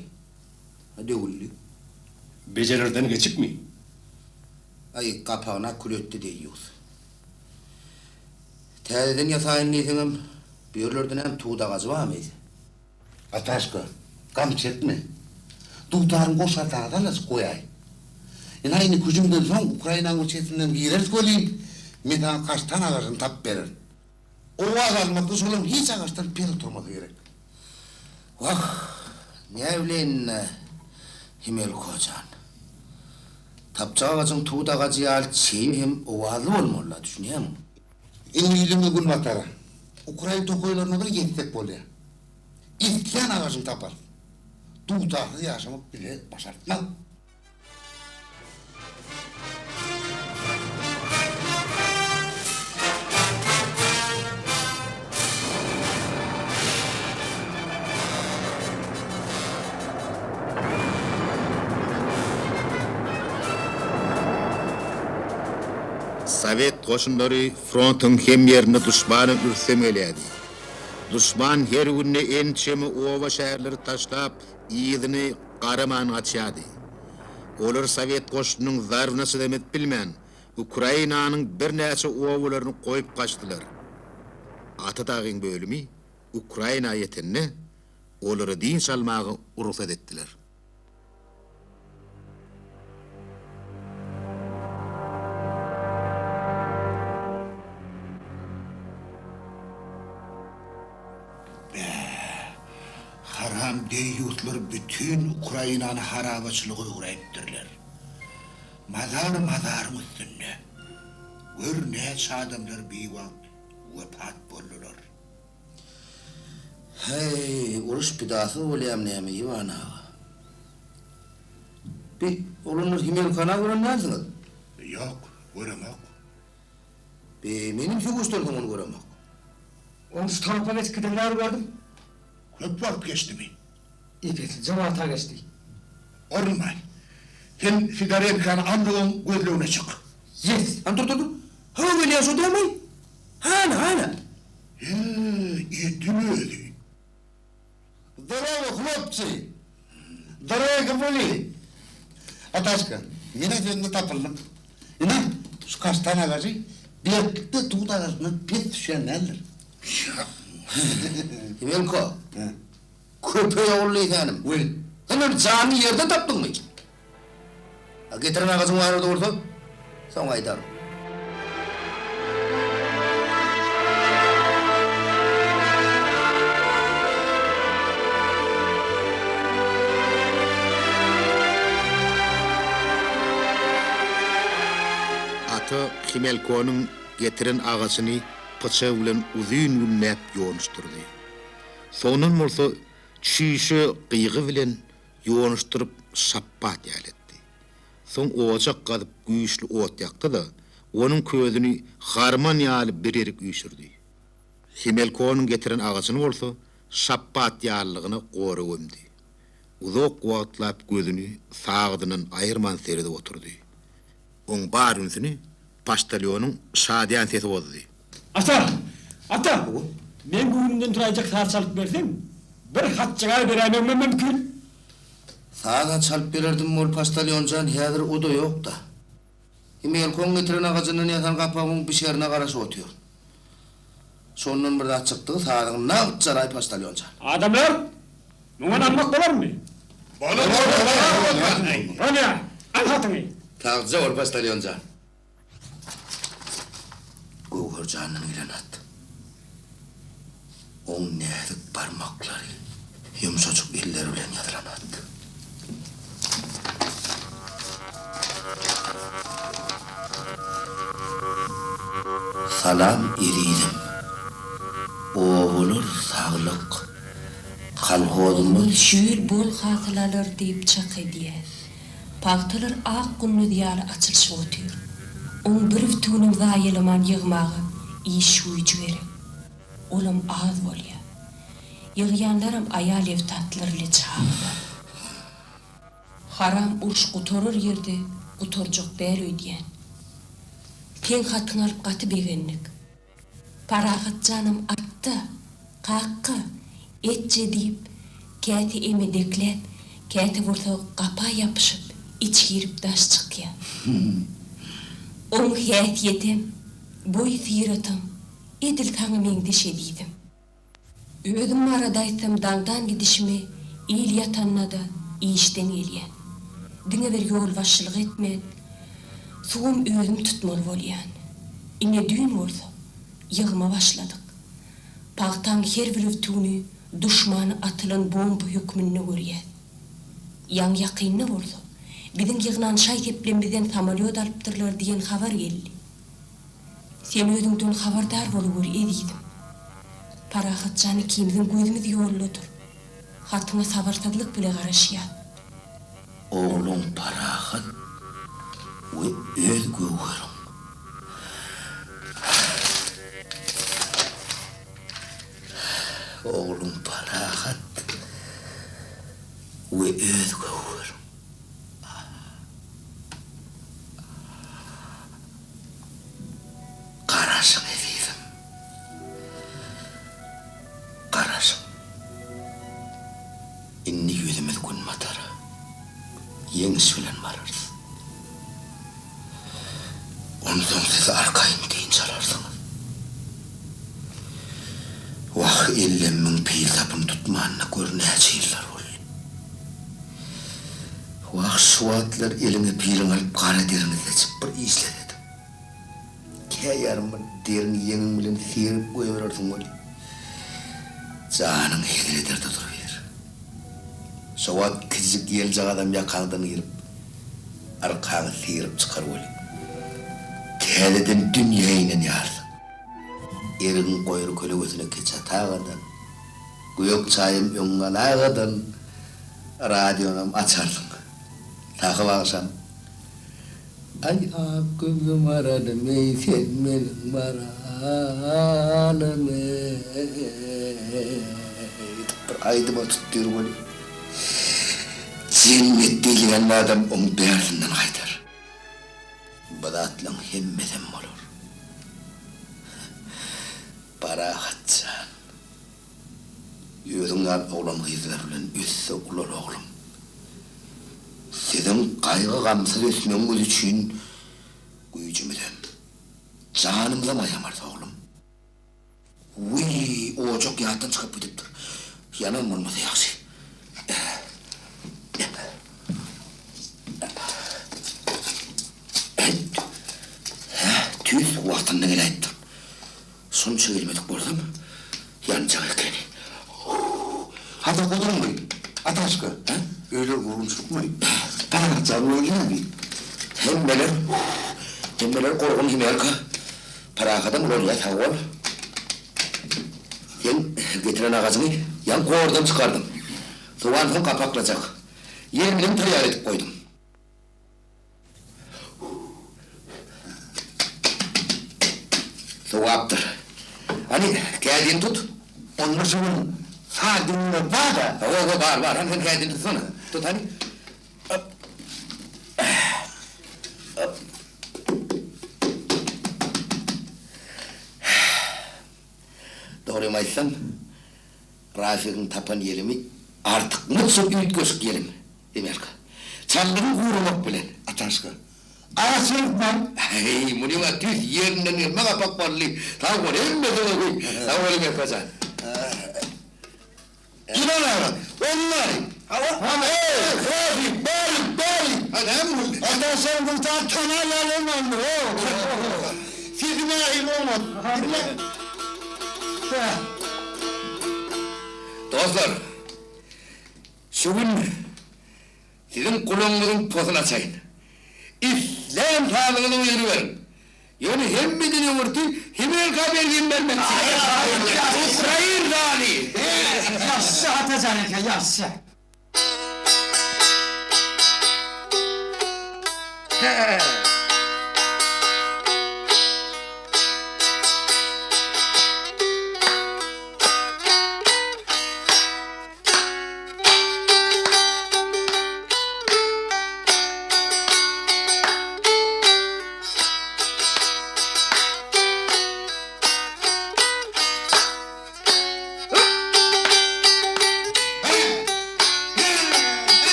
Ha döwüldi. Bejererden geçipmi? Aý, gapagyna kül etdi deýýus. Täzeden ýasaýyn diýseňem, bu ýerlerde näme tut agajy barmy eýse? Ataşka, gam çekme. Dutaryň goşardagy azajyk goýaý. Ynha indi hüjümden soň Ukrainanyň bir çetinden gireris welin, men saňa kaştan agajyny tapyp bererin. Owaz almakda şolaryň hiç agaçdan pes oturmasy gerek. Wah, näbileýin-dä, Himelko jan. Tapjak agajyň tut agajy ýaly çeýe hem owazly bolmaly-da, düşünýäňmi? Indi ýüzümiz günbatara, ukrain tokaýlaryna bir ýetsek bolýar. Islän agajyňy taparys. Dutarsyz ýaşamak bize başartmaz. Sowet goşunlary frontuň hem ýerinde duşmana ürsem gelýärdi. Duşman her günde ençeme oba-şäherleri taşlap, yzyny garaman gaçýardy. Olar sowet goşunynyň zarbyna çydam edip bilmän, Ukrainanyň birnäçe obalaryny goýup gaçdylar. Ata dagyň bölümi Ukraina ýetende, olara dynç almaga rugsat etdiler. Bä, haram deýýuslar bütin Ukrainany harabaçylyga öwräýipdirler. Mazar mazaryň üstünde. Gör näçe adamlar biwagt wepat boldular. Häý, uruş pidasyz bolýamy näme, Iwan aga? Bi, oglanlar Himelkana gören dälsiňiz? Ýok, göremok. Bi, menem söweşden soň ony göremok. Oň şu tarapa geçip giden bäri gördüm. Köp wagt geçdimi? Ep-eslije wagt-a geçdi. Orunbaý, sen Sidorenkany al-da oň gözlegine çyk. Ýes! Hany dur, dur, dur. Hawa gelýän şo dälmi? Hana, hana. He, edil özi. Zdarowo, hlopcy! Zdarowo byli! Ataşka, men-ä sende tapyldym. Ine, şu kaştan agajy berklikde tut agajyndan pes düşýän däldir. Himelko, köpeý ogul diýsänim. Weý. Sen ony janly ýerden tapdyňmy? A getiren agajyň barada bolsa, soň aýdaryn. Ata Himelkonyň getiren agajyny pyçak bilen uzyn günläp ýonuşdyrdy. Soňundan bolsa çüýşe gyýgy bilen ýonuşdyryp şapbat ýaly etdi. Soň ojak gazyp güýçli ot ýakdy-da, onuň közüni harman ýaly bir ýerik üýşürdi. Himelkonyň getiren agajyny bolsa şapbat ýalylygyna gora gömdi. Uzak wagtlap gözüni sagadyndan aýyrman seredip oturdy. Oň bar ünsüni poçtalýonyň şadyýan sesi bozdy. Ata! Ata! Meň göwnümden turaýjak saz çalyp berseň, bir hatjagaz beräýmegimem mümkin. Saz-a çalyp bererdim bol poçtalýon jan, häzir o-da ýok-da. Himelkoň getiren agajyndan ýasan gapagyň bişerine garaşyp otyryn. Şondan bir zat çykdygy sazyňy nagt çalaý poçtalýon jan. Adamlar! Muňa ynanmak bolarmy? Bolar, bolar, bolar. Bolýar, al hatyňy. Sagja bol poçtalýon jan. Göwher jandan gelen hat. Oň näzik barmaklary, ýumşajyk elleri bilen ýazylan hat. Salam ezizim. Obalar saglyk. Kolhozymyz. Şu ýyl bol hasyl alar diýip çak edýäs. Pagtalar ak gündüz ýaly açylyşyp otyr. Oň bir ütüginem zaýalaman ýygmaga iş güýji gerek. Olam az bolýa. Ýygýanlaram aýal-ebtatlar ile çagalar. Haram uruş gutarar ýerde gutarjak däl öýdýän. Seň hatyňy alyp gaty begendik. Parahat janam atda, kakga, etje diýip, käte emedekläp, käte bolsa gapa ýapyşyp, iç girip daş çykýar. Oň häsiýetem, boý-syratam edil saňa meňzeş ezizim. Özüm barada aýtsam daňdan gidişime il ýatanda-da işden gelýän. Diňe bir ýolbaşçylyk etmän, suwam özüm tutmaly bolýan. Ine düýn bolsa, ýygyma başladyk. Pagtaň her bir ütügini duşmana atylan bomba hökmünde görýäs. Ýaňy-ýakynda bolsa, biziň ýygnan şaý-seplemizden samolýot alypdyrlar diýen habar geldi. Sen özüňden habardar bolaweri, ezizim. Parahat jan ikimiziň gözümiz ýoldadyr. Hatyňa sabyrsyzlyk bile garaşýas. Ogluň Parahat we öz göwheriň. Ogluň Parahat we öz göwheriň. Indi ýüzümiz günbatara. Ýeňiş bilen bararys. Onsoň siz arkaýyn dynç alarsyňyz. Wah, ellemmiň pil sapyny tutmanyna gör näçe ýyllar boldy. Wah, şu wagtlar eliňe piliňi alyp gara deriňi seçip bir işlesediň. Käýarym bir deriňi ýeňiň bilen syryp goýberersiň weli, janyň hezil eder-de duruber. Şo wagt kiçijik ýeljagazam ýakaňdan girip, arkaňy syryp çykar weli, täzeden dünýä inen ýarsyň. Erigiň goýry kölegesine keçe atagadan, gök çaýam öňüňe alagadan, radionam açarsyň. Sahy bagşam, Aý ak gözli maralym eý sen meniň maralym eý diýip bir aýdyma tutdyr weli, jennet diýilýän zadam oň bärsinden gaýdar. Bu zatlaň hemmesem bolar. Parahat jan. Özüň ýaly oglan-gyzlar bilen össe ulal oglum. Siziň gaýgy-gamsyz ösmegiňiz üçin güýjümizem, janymyzam aýamarys oglum. Wiý, ojak ýatdan çykyp gidipdir. Ýanan bolmasa ýagşy. Hä, tüýs wagtynda geläýipdir. Şonça gelmedik bolsam, ýanjak ekeni. Hada gudruňmy, Ataşka, hä? Öýler gurgunçylykmy? Parahat jan bolýarmy? Hemmeler, hemmeler gurgun Himelka. Parahatam ulalýar, sag bol. Seň getiren agajyňy ýaňy gordan çykardym. Sowansoň gapaklajak. Ýeliminem taýýar edip goýdum. Sogapdyr. Hany, kädini tut. Onda şu gün saz diňlemek bar-da. Hawa, hawa, bar, bar. Hany, sen kädini tutsana. Tut, hany. Hop. Hop. Dogrymy aýtsam, Rafigiň tapan ýelimi artykmaç üýtgeşik ýelim. Demelka. Çaldygyň guramak bilen. Ataşka. Agaç ýyrykman. Heý, munyň-a tüýs ýerinden gelme gapak boldy. Sag bol, hemmesiňe goý. Sag bol, Emelka jan. Juman aga, onlary. Hawa. Eý, Rafik, bärik, bärik. Ha, näme boldy? Ataşkaň dutar tanar ýaly bolmandyr, ho. Sesi nähili oňat. Diňle. Dostlar, Şu gün siziň gulagyňyzyň posuny açaýyn. Islän sazyňyzy oýnaberiň. Ýöne hemmeden öňürti Himelka bergin bermekçi. Ukrain zaly! Ýagşy Atajan eke, ýagşy.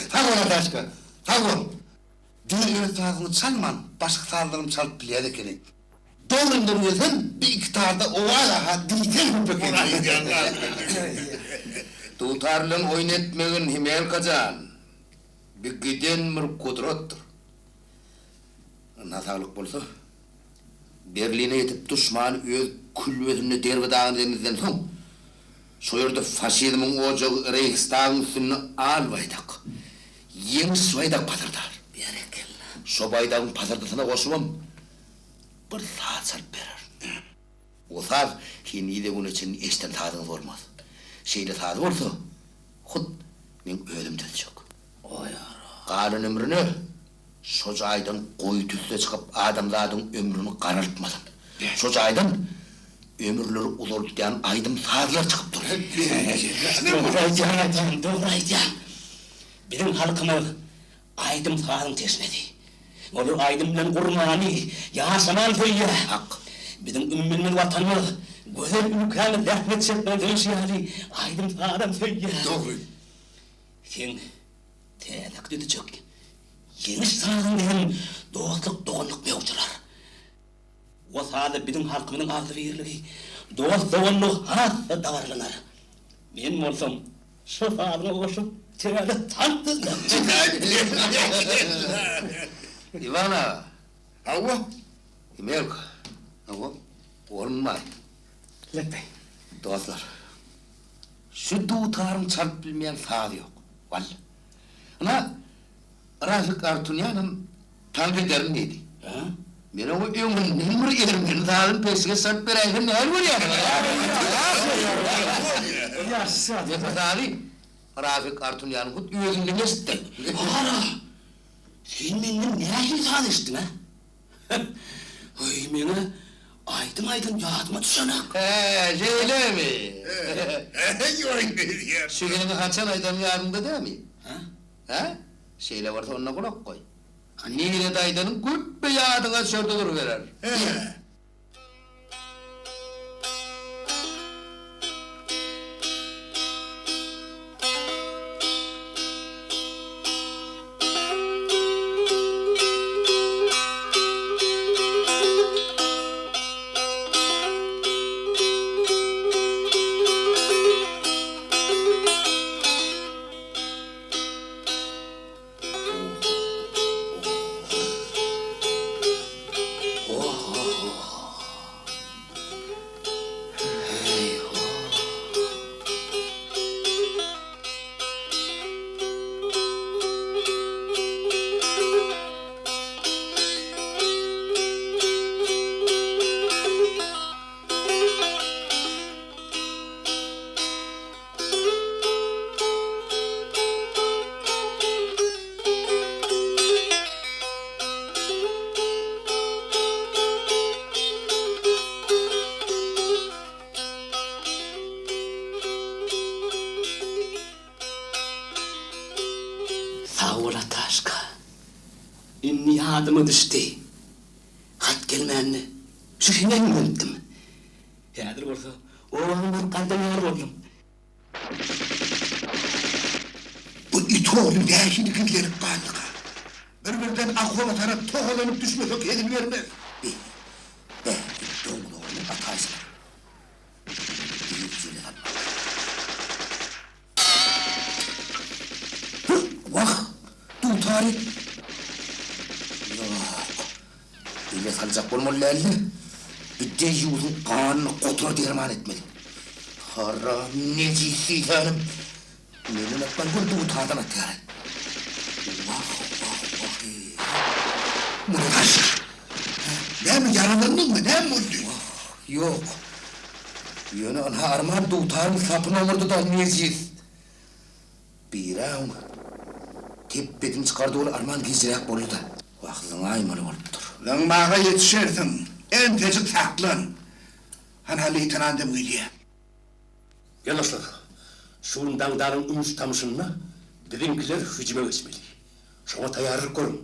Sag bol, Ataşka, sag bol. Diňe öz sazyňy çalman, başga sazlaram çalyp bilýän ekeniň. Dogrymdan gelsem, bir iki tarda owaz-a-ha diýseň köp ekeni. Dutar bilen oýun etmegin, Himelka jan. Bi giden bir gudratdyr. Ynha saglyk bolsa, Berline ýetip duşmany öz külbesinde derbi-dagyn edenimizden soň, şo ýerde faşizmiň ojagy Reýhstagyň üstünde al baýdak, Ýeňiş baýdak pasyrdar. Berekella. Şo baýdagyň pasyrdysyna goşubam bir saz çalyp berer. O saz henize güne çenli eşden sazyňyz bolmaz. Şeýle saz bolsa. Hut meň özüm düzjek. Galan ömrüne şo jaýdan goýy tüsse çykyp adamzadyň ömrüni garaltmasyn. Şo jaýdan ömürleri uzaldýan aýdym-sazlar çykyp dursun. Dogry aýdýaň atam, dogry aýdýaň. Biziň halkymyz aýdym-sazyň teşnesi. Olar aýdym bilen gurmany, ýaşamany söýýär. Hak. Biziň ümmülmez Watanymyz, gözel ülkämiz zähmet çekmän söýşi ýaly aýdym-sazam söýýär. Dogry. Seň täze düzjek Ýeňiş sazyňda hem dostluk-doganlyk möwç alar. O sazda biziň halkymyzyň agzybirligi, dost-doganlygy has-da dabaralynar. Men bolsam şo sazyňa goşup täze tans düzmekçi. Iwan aga. Hawa. Emelka. Hawa. Orunbaý. Lepbeý. Dostlar. Şu dutaryň çalyp bilmeýän sazy ýok. Walla. Ynha, Rafik Artunýanam tans ederin diýdi. Men oňa öňünden bir ermeni sazyny peşgeş salyp beräýsem nähili bolýarka? Men bu sazy Rafik Artunýanyň hut özünden eşitdim. Gara, sen menden nähili saz eşitdiň-ä? Heý, meň-ä aýdym aýdan ýadyma düşenak. Hä, şeýlemi? Şu heňi haçan aýdanyň ýadyňda dämi? Hä? Şeýle bolsa onda gulak goý. Nirede aýdanyň güpbe ýadyňa düşer-de duruberer. Sag bol Ataşka. Indi ýadyma düşdi. Hat gelmände şu heňe imrinipdim. Häzir bolsa obaňa baryp gaýdan ýaly boldum. Bu it ogly nähili gizlenip galdyka? Bir-birden okoba tarap togalanyp düşmesek hezil bermez. Bi, bä, it doňuz ogluny ataýsalar. Diýip jele salmak. Hü, wah, dutary! Ýok, ele saljak bolmaly däldi. Bu deýýusyň ganyny gotur derman etmeli. Haram nejis diýsänim, menden atman göni dutardan atýar-aý. Wah, wah, wah-eý. Muny gaşyr. Näme, ýaralandyňmy, näme boldy? Wah, ýok. Ýöne ynha arman dutaryň sapyny oňurdy-da nejis. Birä oňa tepbedini çykardy ol arman gijräk boldy-da. Wah, zyňaýmaly bolupdyr. Zyňmaga ýetişersiň. Entejik saklan. Hanha leýtenant hem gelýär. Ýoldaşlar, şu gün daňdanyň ümüş-tamyşynda biziňkiler hüjüme geçmeli. Şoňa taýýarlyk görüň.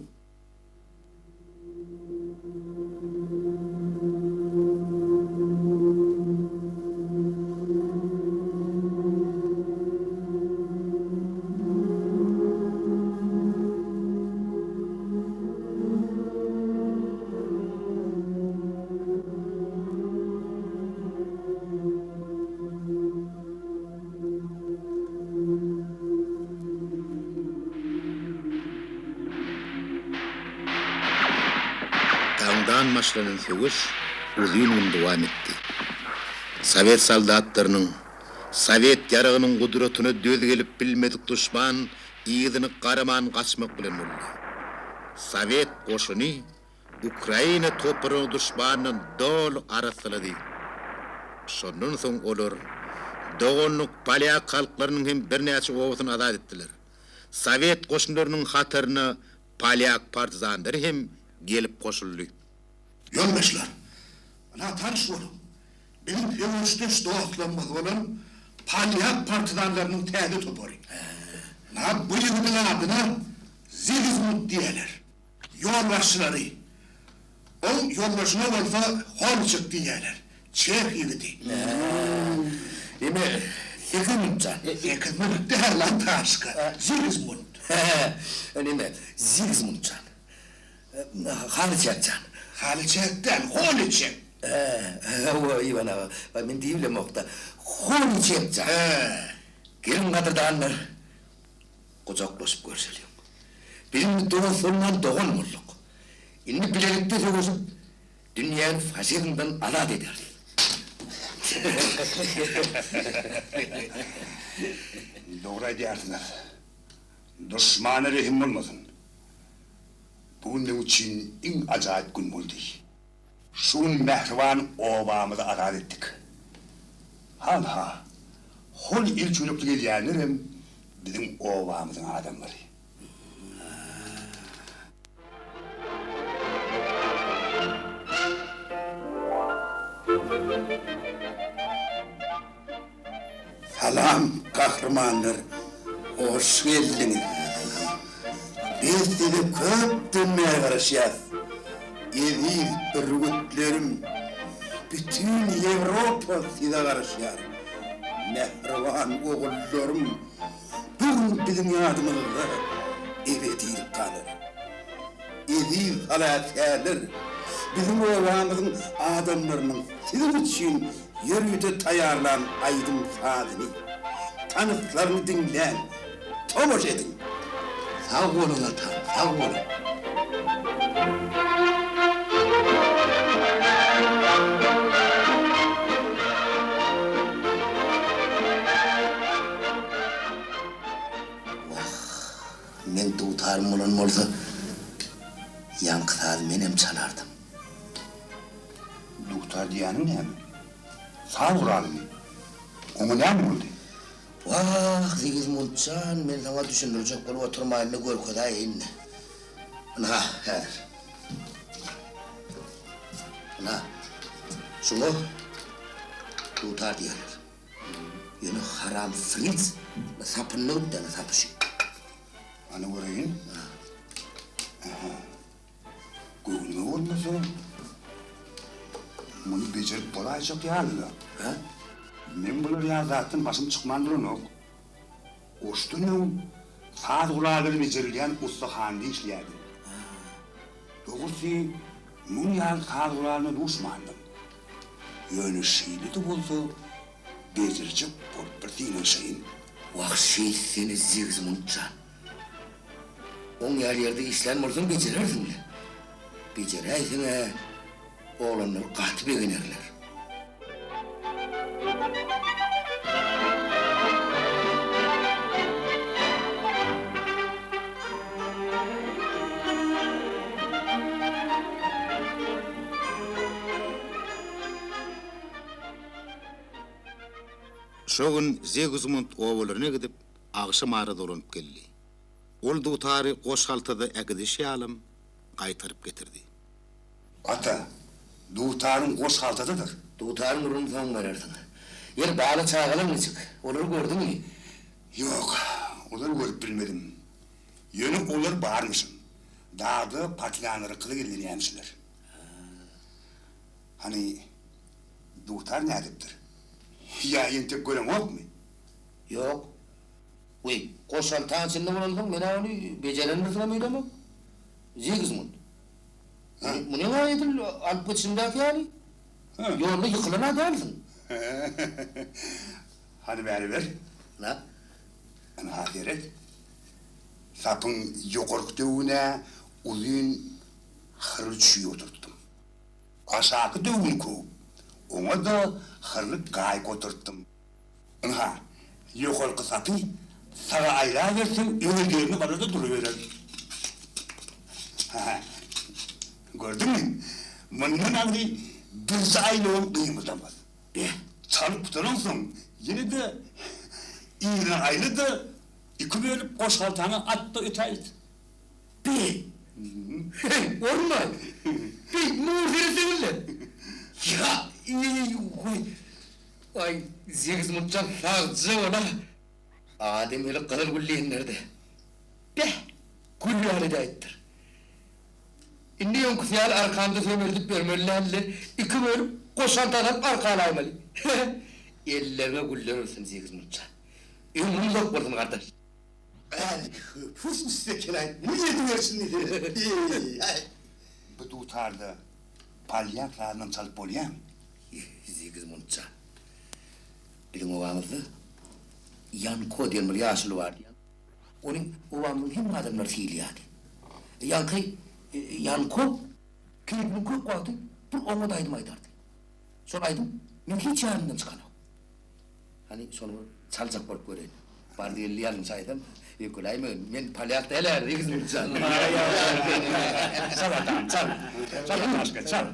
Daňdan başlanan söweş uzyn gün dowam etdi. Sowet soldatlarynyň, sowet ýaragynyň gudratyna döz gelip bilmedik duşman yzyny garaman gaçmak bilen boldy. Sowet goşuny Ukraina topragyny duşmandan doly arassalady. Şondan soň olar. Doganlyk polýak halklarynyň hem birnäçe obasyny azat etdiler. Sowet goşunlarynyň hataryna polýak partizanlary hem gelip goşuldy. Ýoldaşlar, ynha tanyş boluň, biziň söweşdeş dostlarymyz bolan polýak partizanlarynyň täze topary. Ynha bu ýigidiň adyna Zigizmund diýerler. Ýolbaşçylary. Oň ýoldaşyna bolsa Holçek diýýärler. Çeh ýigidi. Neme, Zigizmund jan. Zigizmund däl lan Taşka, Zigizmund. Hä, neme, Zigizmund jan. Halyçek jan. Halyçek däl, Holiçek. Hä, hawa, Iwan aga, men diýibilemok-da. Holiçek jan. Hä. Geliň gadyrdanlar, Gujaklaşyp görşeliň. Biz indi dost bolman dogan bolduk. Indi bilelikde söweşip, dünýäni faşizmden azat ederis. Dogry aýdýarsyňyz. Duşmana rehim bolmasyn. Bu gün meň üçin iň ajaýyp gün boldy. Şu gün mähriban obamyzy azat etdik. Hanha, hol el çörekli gelýänlerem biziň obamyzyň adamlary. Salam gahrymanlar hoş geldiňiz. Biz size köpden bäri garaşýas. Eziz bürgütlerim, bütin Ýewropa size garaşýar. Mähriban ogullarym bu gün biziň ýadymyzda ebedilik galar. Eziz halasgärler, biziň obamyzyň adamlarynyň siziň üçin ýörite taýýarlan aýdym-sazyny, tanslaryny diňläň, tomaşa ediň! Sag boluň atam, sag boluň! Wah, meň dutarym bolan bolsa, ýaňky sazy menem çalardym. Dutar diýýäniň näme? Saz guralymy? Oňa näme boldy? Wah, Zigizmund jan, men saňa düşündirjek bolup oturmaýyn-da, görkezäýeýin-dä. Ynha, häzir. Ynha, şuňa dutar diýerler. Ýöne haram fritz sapyny döwüpdi, ana, sapy şu. Hany göreýin. Aha. Göwnüme bolmasa, muny bejerip bolaýjak ýaly-la. Hä? Meň bular ýaly zatdan başym çykman duranok. Goşdan öň saz gurallary bejerilýän ussahanada işleýärdim. Dogrusy, muň ýaly saz guralyna duşmandym. Ýöne şeýle-de bolsa, bejerjek bolup bir synanyşaýyn. Wah, şeýtsene, Zigzmund jan. Oň ýaly ýerde işlän bolsaň bejerersiň-le. Bejeräýseň-ä, oglanlar gaty begenerler. Şo gün Zigzmund obalaryna gidip, agşam ara dolanyp geldi. Ol dutary goş haltada äkidişi ýalam gaýtaryp getirdi. Ata, dutaryň goş haltadadyr. Dutaryň gürrüňini soň berersiň. Ýeri, bala-çagalar niçik? Olary gördüňmi? Ýok, olary görüp bilmedim. Ýöne olar barmyşyn. Dagda partizanlara gylyk edinýämişler. Hany, dutar nädipdir? Ýa entek göreňokmy? Ýok. Wiý, goşhaltaň içinde bolansoň, men-ä ony bejerendirsiňem öýdemok. Zigizmund. Munyň-a edil alyp gidişimdäki ýaly, ýolda ýykylan-a dälsiň. Hany bäri ber. Nä? Ynha seret. Sapyň ýokarky döwüne uzyn hyrly çüý oturtdym. Aşaky döwüni köwüp, oňa-da hyrly gaýyk oturtdym. Ynha, ýokarky sapy saga aýlaberseň öz ýerine barar-da duruberer. Hä, gördüňmi? Mundan aňry birje aýlawam gymyldamaz. Beh, çalyp gutaransoň. Ýene-de yzyna aýla-da, iki bölüp goşhaltaňa at-da ötäýt. Be! Heý, Orunbaý! Be, muňa seretseňizle! Ýa, eý, goý! Aý, Zegizmutjan sagja bol-a! Adam eli gyzyl gül diýenleri-de. Beh, gül ýaly edäýipdir. Indi öňküsi ýaly arkamda sömerdip ýörmeli däl-de, iki bölüp, goşant azalyp arka alaýmaly. Elleriňe güller bolsun, Zegizmutjan. Ömrüň uzak bolsun, gardaş. Äý, pus üste eken-aý, muny ediberşin diýsene. Bu dutarda polýak sazynam çalyp bolýamy? Zigizmundjan, biziň obamyzda Ýanko diýen bir ýaşuly bardy. Ony obamyzyň hemme adamlary sylaýardy. Ýaňky Ýanko keýpiniň kök wagty bir oňat aýdym aýdardy. Şol aýdym meň hiç ýadymdan çykanok. Hany, şony bir çaljak bolup göreýin. Bardy-geldi ýalňyş aýtsam, öýkeläýmegin. Men polýak däl-ä, Zigizmundjan. Çal, atam, çal. Çal, Ataşka, çal.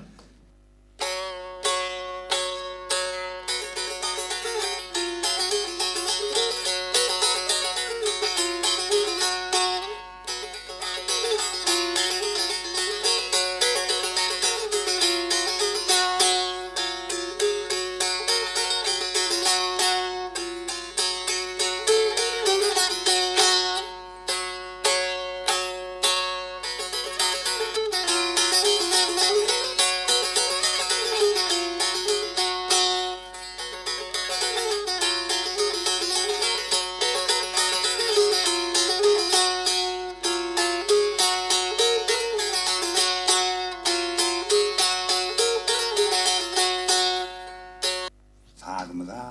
Sazymyza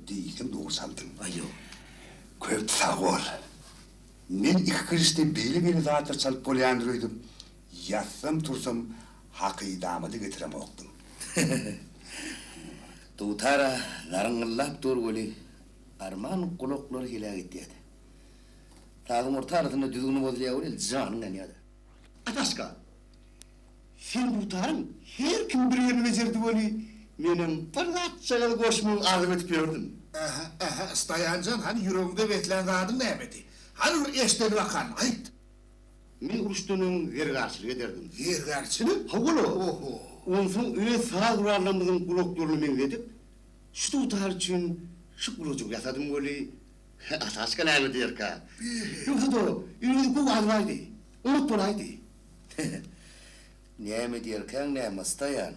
diýseň dogry çaldyň. Aýo. Köp sag bol. Men iki kirişde beýle-beýle zatlar çalyp bolýandyr öýdüp, ýatsam-tursam hakydama-da getiremokdym. Dutar-a zarňyllap dur weli, arman gulaklary heläk etýärdi. Sazyň orta arasynda düzgüni bozulýar welin, janyň ýanýardy. Ataşka, Seň dutaryň her kim bir ýerini bejerdi weli, menem bir zatjagaz goşmagy arzuw edip ýördüm. Ähä, ähä, Stoýanjan, hany ýüregiňde beslän zadyň nämedi? Hany bir eşdeli bakalyn, aýt! Men uruşdan öň zergärçilik ederdim. Zergärçilik? Hawa-la. Oho! Onsoň öz saz gurallarymyzyň gulaklaryny meňzedip, şu dutar üçin şu gulajygy ýasadym weli, Ataşka näme diýerkä? Ýogsa-da, özi gowy albaýdy, oňat bolaýdy. Näme diýerkäň näme Stoýan?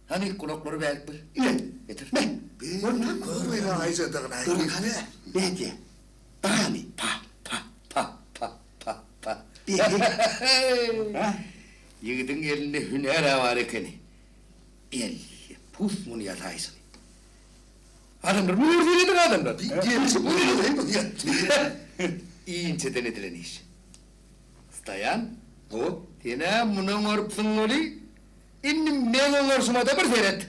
Hany gulaklary bärik bir. Ine, Getir. Me, gör näme Görmeýän aýjadygyny Gör hany, nädýä? Baramy? Pa, pa, pa, pa, pa, pa. Ýigidiň elinde hünär-ä bar ekeni. Elli pus muny ýasaýşyny. Adamlar, muny görseňiz adamlar. Inçeden edilen iş. Stoýan, Hawa, sen-ä muny oňarypsyň weli, indi meň oňaryşyma-da bir seret!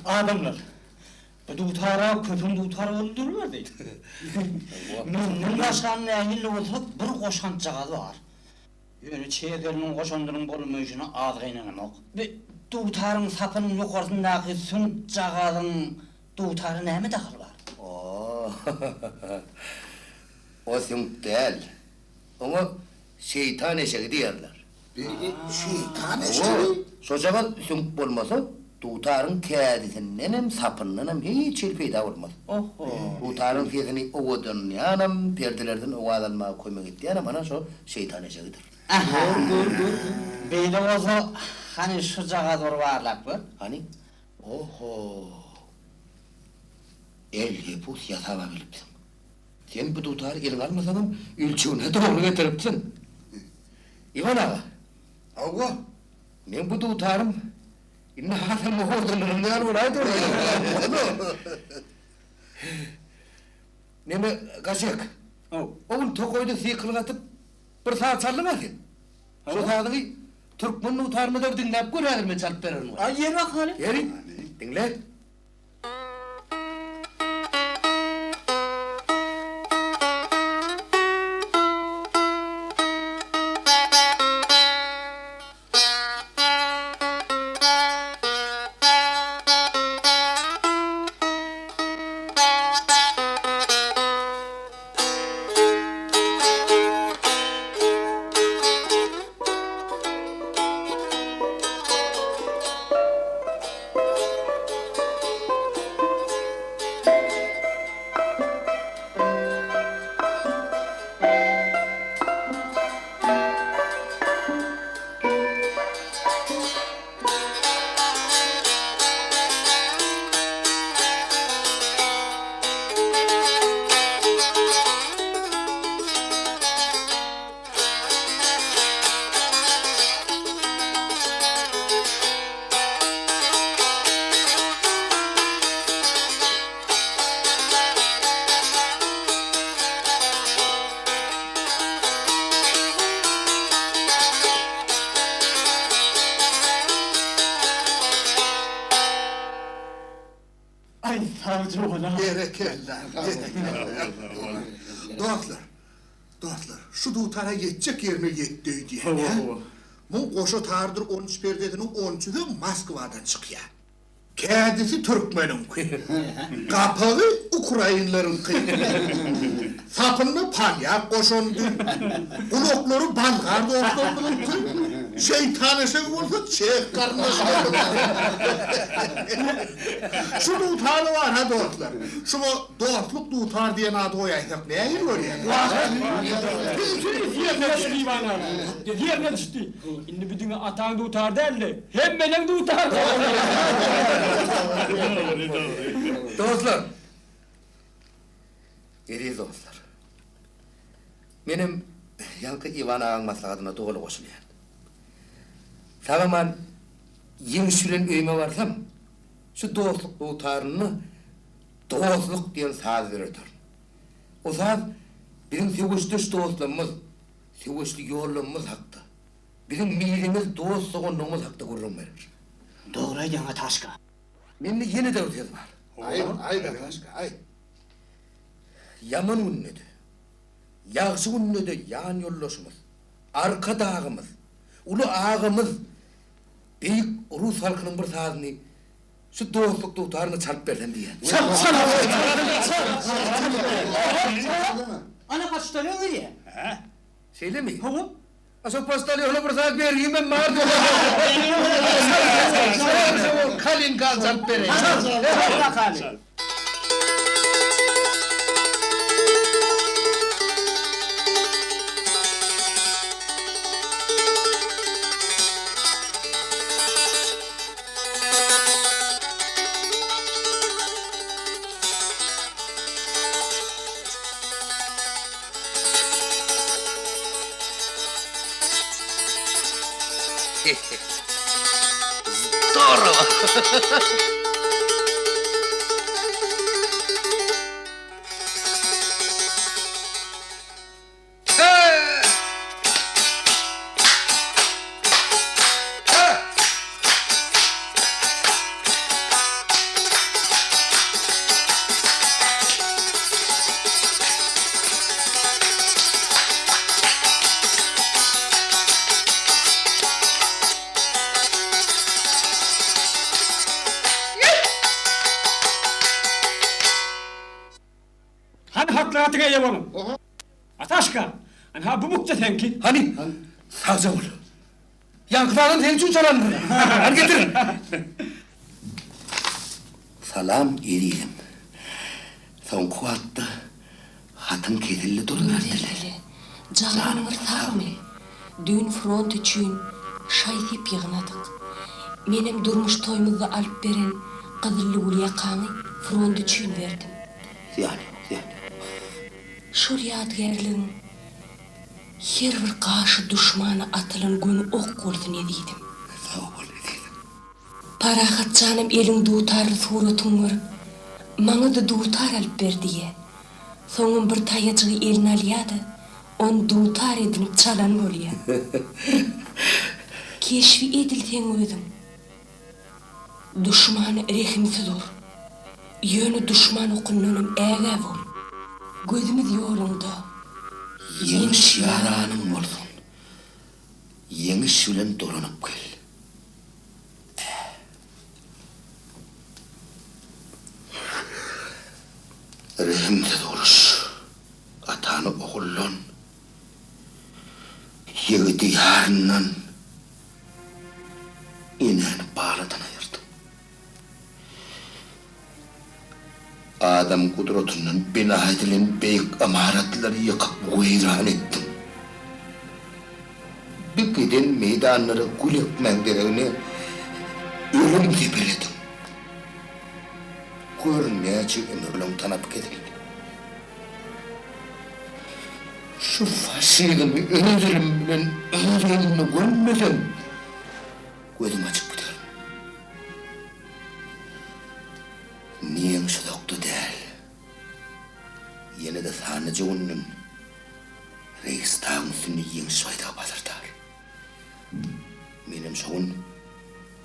Adamlar, Bu dutara köpüň dutary boldy duruberdi. Menden başga nähili bolsa bir goşantjagaz bar. Ýöne Çegeriniň goşandynyň bolmaýşyna az gynanamok. Bi dutaryň sapynyň ýokarsyndaky süňkjagazyň dutara näme dahyly bar? O süňk däl. Oňa şeýtan eşegi diýerler. Şeýtan eşegi? Şojagaz süňk bolmasa, dutaryň kädisindenem, sapyndanam hiç hili peýda bolmaz. Dutaryň sesini owadanlaýanam, perdelerden owaz almaga kömek edýänem ana şo şeýtan eşegidir. Gör, gör, gör, gör. Beýle bolsa, Hany şujagaz bir barlap gör. Hany? Oho! Elhepus ýasab-a bilipsiň. Sen bu dutary eliňe almasaňam, ölçegine dogry getiripsiň. Iwan aga. Hawa. Meň bu dutarym indi hasam owadanlanan ýaly bolaýdy. Neme, Gaşek, o gün tokaýda sykylyk atyp, bir saz çaldyň-a sen? Şo sazyňy türkmen dutarynda-da bir diňläp gör, häzir men çalyp bererin. Aý, ýeri bakaly. Ýeri, diňle. Aý sagja bol-a. Berekella, berekella. Dostlar, dostlar, şu dutara ýetjek ýerine ýetdi öýdýän. Hawa, hawa. Muň goşa tardyr on üç perdesiniň on üçüsem Moskwadan çykýar. Kädisi türkmeniňki, gapagy ukrainleriňki, sapynda polýak goşundy, gulaklary bolgar dostlarymyzyňky, şeýtan eşegi bolsa çeh garyndaşlarymyzyňky. Şu dutary bar-ha dostlar, şuňa Dostluk dutar diýen ady goýaýsak nähili görýäňiz? Ýerine düşdi Iwan aga. Ýerine düşdi. Indi bu diňe ataň dutary däl-de, hemmeleň dutary. Dogry, dogry. Dostlar! Eziz dostlar! Menem ýaňky Iwan agaň maslahatyna doly goşulýan. Sag-aman ýeňiş bilen öýüme barsam, şu dostluk dutaryny Dostluk diýen saz dörederin. O saz biziň söweşdeş dostlarymyz, söweşli ýollarymyz hakda, biziň mizemez dost-doganlygymyz hakda gürrüň berer. Dogry aýdýaň, Ataşka. Mende ýene-de bir söz bar. Aýt, aýt, Ataşka, aýt. Ýaman günde-de, ýagşy günde-de ýan ýoldaşymyz, Arkadagymyz, uly agamyz, beýik rus halkynyň bir sazyny Şu dostluk dutaryny çalyp bersem diýýän. Çal, çal, çal, çal. Ana poçtalýon gelýär. Hä? Şeýlemi? Hawa. A şo poçtalýona bir zat bergimem bar. Çal, çal, Kalinka çalyp bereýin. Çal, çal bakaly. Zdorowo! Hany haklatyňa eýe boluň. Ataşka, ynha bu bukja seňki. Hany, sagja bol. Ýaňky sazam seň üçin çalandyr. Hany getir. Salam, ezizim. Soňky wagtda hatyň kesildi duruberdi. Merkele, janyň bir sagmy? Düýn front üçin şaý-sep ýygnadyk. Menem durmuş toýumyzda alyp beren gyzylly gül ýakaňy front üçin berdim. Zyýan ýok, zyýan ýok. Şol ýadygärligiň her bir gaşy duşmana atylan göni ok bolsun ezizim. Sag bol ezizim. Parahat janam eliň dutarly suratyňy görüp, maňa-da dutar alyp ber diýýä. Soňam bir taýajygy eline alýa-da, ony dutar edinip çalan bolýa. Keşbi edil seň özüň. Duşmana rehimsiz ur. Ýöne duşman okundanam ägä bol. Gözümiz ýoluňda. Ýeňiş ýaranyň bolsun. Ýeňiş bilen dolanyp gel. Rehimsiz uruş atany oguldan, ýigidi ýaryndan, enäni baladan aýyrdy. Adam gudratyndan bina edilen beýik ymaratlary ýykyp weýran etdiň. Bir giden meýdanlara gül ekmäň deregine ölüm sepelediň. Gör näçe ömürleň tanapy kesildi. Şu faşizmi öz elim bilen öz ýerimde gömmesem, gözüm açyp giderin. Ýeňiş uzakda däl. Ýene-de sanlyja günden Reýhstagyň üstünde ýeňiş baýdagy pasyrdar. Menem şo gün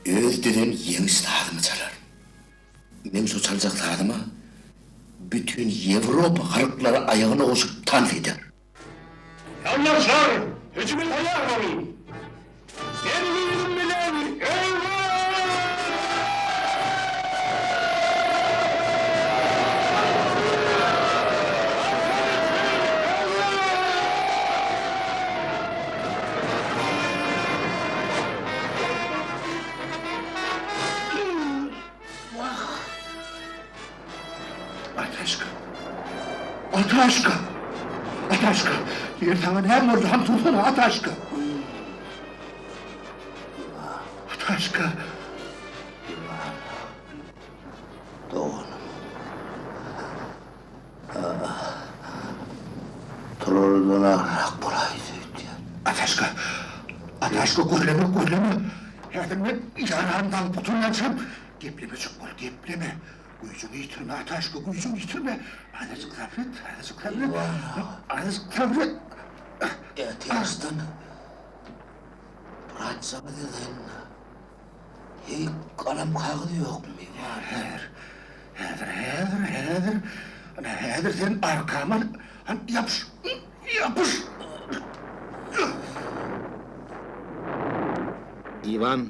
öz düzen ýeňiş sazymy çalaryn. Meň şo çaljak sazyma bütin Ýewropa halklary aýagyna goşup tans eder. Ýoldaşlar, hüjüme taýýar boluň! Meniň yzym bilen öňe! Wah! Ataşka! Ataşka! Ataşka! Ýer saňa näme boldy, han tursana, Ataşka! Ataşka! Iwan! Doganym! Turardan agyrrak bolaýdy öýdýän. Ataşka! Ataşka, gürleme, gürleme! Häzir men ýarany daňyp gutulýançam, geplemejek bol, gepleme! Güýjüňi ýitirme, Ataşka, güýjüňi ýitirme! Azajyk sabyr et, azajyk sabyr et! Azajyk sabyr et! Ätiýaçdan bir atjaňyz ýazaýyn-da. Heý, galam-kagyz ýokmy? Häzir, häzir, häzir, häzir. Ana, häzir sen arkama han ýapyş, ýapyş! Iwan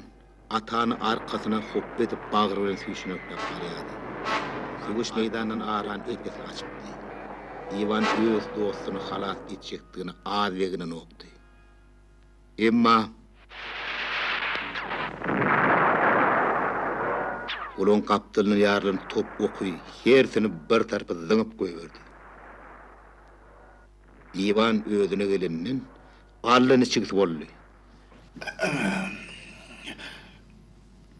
Atany arkasyna hopba edip bagry bilen süýşenekläp barýardy. Söweş meýdanyndan arany ep-esli açypdy. Iwan öz dostuny halas etjekdigine az begenenokdy. Emma. Olaň gapdalyndan ýarylan top oky hersini bir tarapa zyňyp goýberdi. Iwan özüne gelenden allaniçigsi boldy.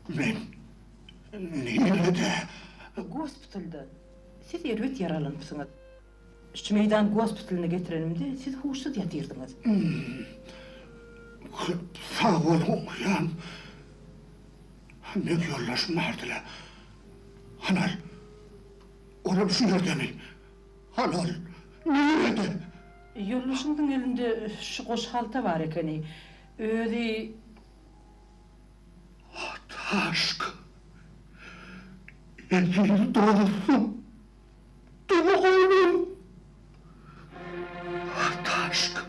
Men nirede? Gospitalda. Siz erbet ýaralanypsyňyz. Şu meýdan gospitalyna getirenimde siz huşsuz ýatyrdyňyz. Köp sag boluň, uýam. Meň ýoldaşym bardy-la. Hany ol? Olam şu ýerdemi? Hany ol? Nirede? Ýoldaşyňyzyň elinde şu goş halta bar ekeni. Özi. Ataşka! Eziz dostum! Doganym! Ataşka!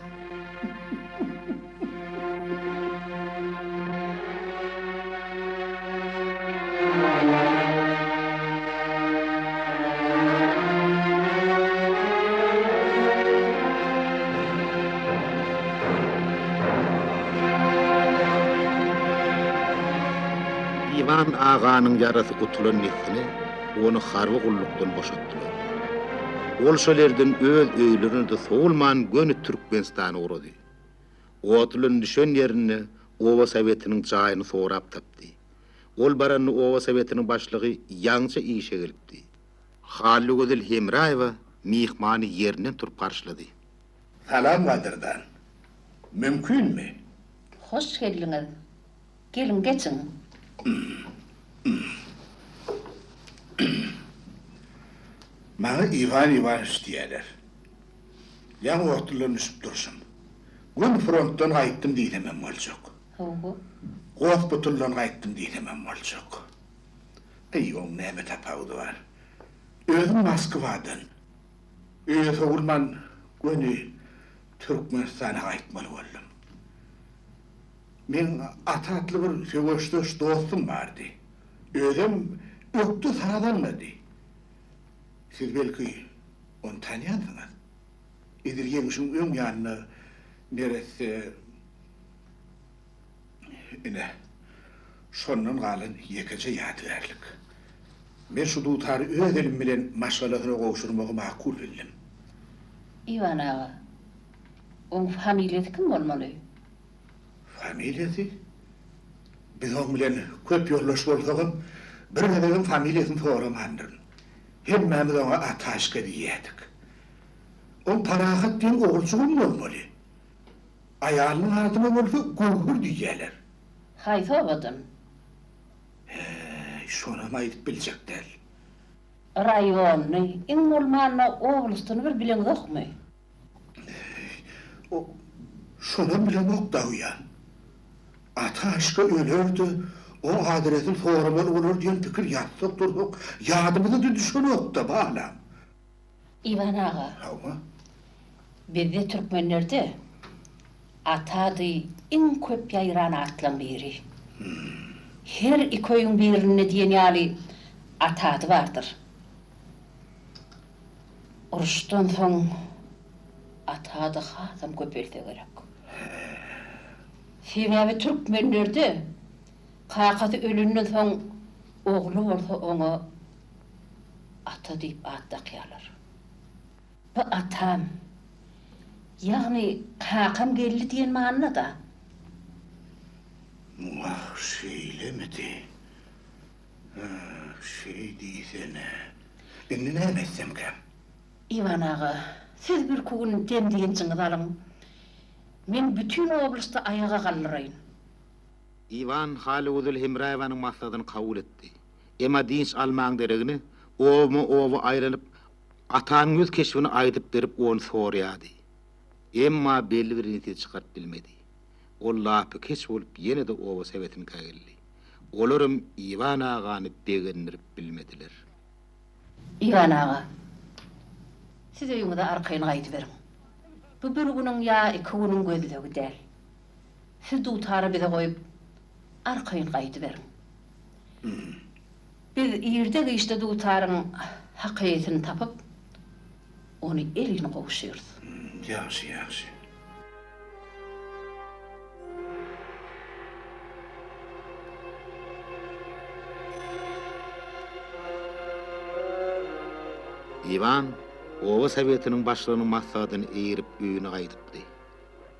Iwan aganyň ýarasy gutulan dessine ony harby gullukdan boşatdylar. Ol şol ýerden öz öýlerine-de sowulman göni Türkmenistana ugrady. Otludan düşen ýerinde oba sowetiniň jaýyny sorap tapdy. Ol baranda oba sowetiniň başlygy ýaňja işe gelipdi. Hallygözel Hemraýewa myhmany ýerinden turup garşylady. Salam gadyrdan. Mümkinmi? Hoş geldiňiz. Geliň geçiň. Maňa Iwan Iwanowiç diýýäler. Ýaňy otludan düşüp durşum. Göni frontdan gaýtdym diýsemem boljak. Hawa. Gospituldan gaýtdym diýsemem boljak. Eý, oň näme tapawudy bar? Özüm Moskwadan. Öýe sowulman göni Türkmenistana gaýtmaly boldum. Meň Ata atly bir söweşdeş dostum bardy. Özem ökde sazandady. Siz belki ony tanýansyňyz? Edil ýeňşiň öň ýanynda neresse Ine, şondan galan ýekeje ýadygärlik. Men şu dutary öz elim bilen maşgalasyna gowşurmagy makul bildim. Iwan aga, oň familiýasy kim bolmaly? Familiýasy? Biz oň bilen köp ýoldaş bolsagam, bir gezegem familiýasyny soramandyryn. Hemmämiz oňa Ataşka diýýärdik. Oň Parahat diýen oguljygam bolmaly. Aýalynyň adyna bolsa Göwher diýýärler. Haýsy obadan? Häý, şonam aýdyp biljek däl. Raýonyny, iň bolmanda oblastyny bir bileňzokmy? Eý, şonam bilemok-da uýam. Ataşka öler-de, oň adresini soramaly bolar diýen pikir ýatsak-tursak ýadymyza-da düşenok-da, balam. Iwan aga. Hawa. Bizde türkmenlerde Ata ady iň köp ýaýran atlaň biri. Her iki öýüň birinde diýen ýaly Ata ady bardyr. Uruşdan soň Ata ady hasam köpelse gerek. Sebäbi türkmenlerde kakasy ölenden soň ogly bolsa oňa Ata diýip at dakýarlar. Bu atam, ýagny kakam geldi diýen manyda-da. Wah, şeýlemidi? Hä, şeý diýsene. Indi näme etsemkäm? Iwan aga, siz birki gün dem-dynjyňyzy alyň. Men bütin oblasty aýaga galdyraýyn. Iwan Halygözel Hemraýewanyň maslahatyny kabul etdi. Emma dynç almagyň deregine, obama-oba aýlanyp, Atanyň ýüz keşbini aýdyp berip ony sorýardy. Emma belli bir netije çykaryp bilmedi. Ol lapykeç bolup ýene-de oba sowetiniňkä geldi. Olaram Iwan agany begendirip bilmediler. Iwan aga, siz öýüňize arkaýyn gaýdyberiň. Bu bir günüň ýa iki günüň gözlegi däl. Siz dutary bize goýup, arkaýyn gaýdyberiň. Biz irde-giçde dutaryň hak eýesini tapyp, ony elin gowşurarys. Ýagşy, ýagşy. Iwan oba sowetiniň başlygynyň maslahatyny eýerip öýüne gaýdypdy.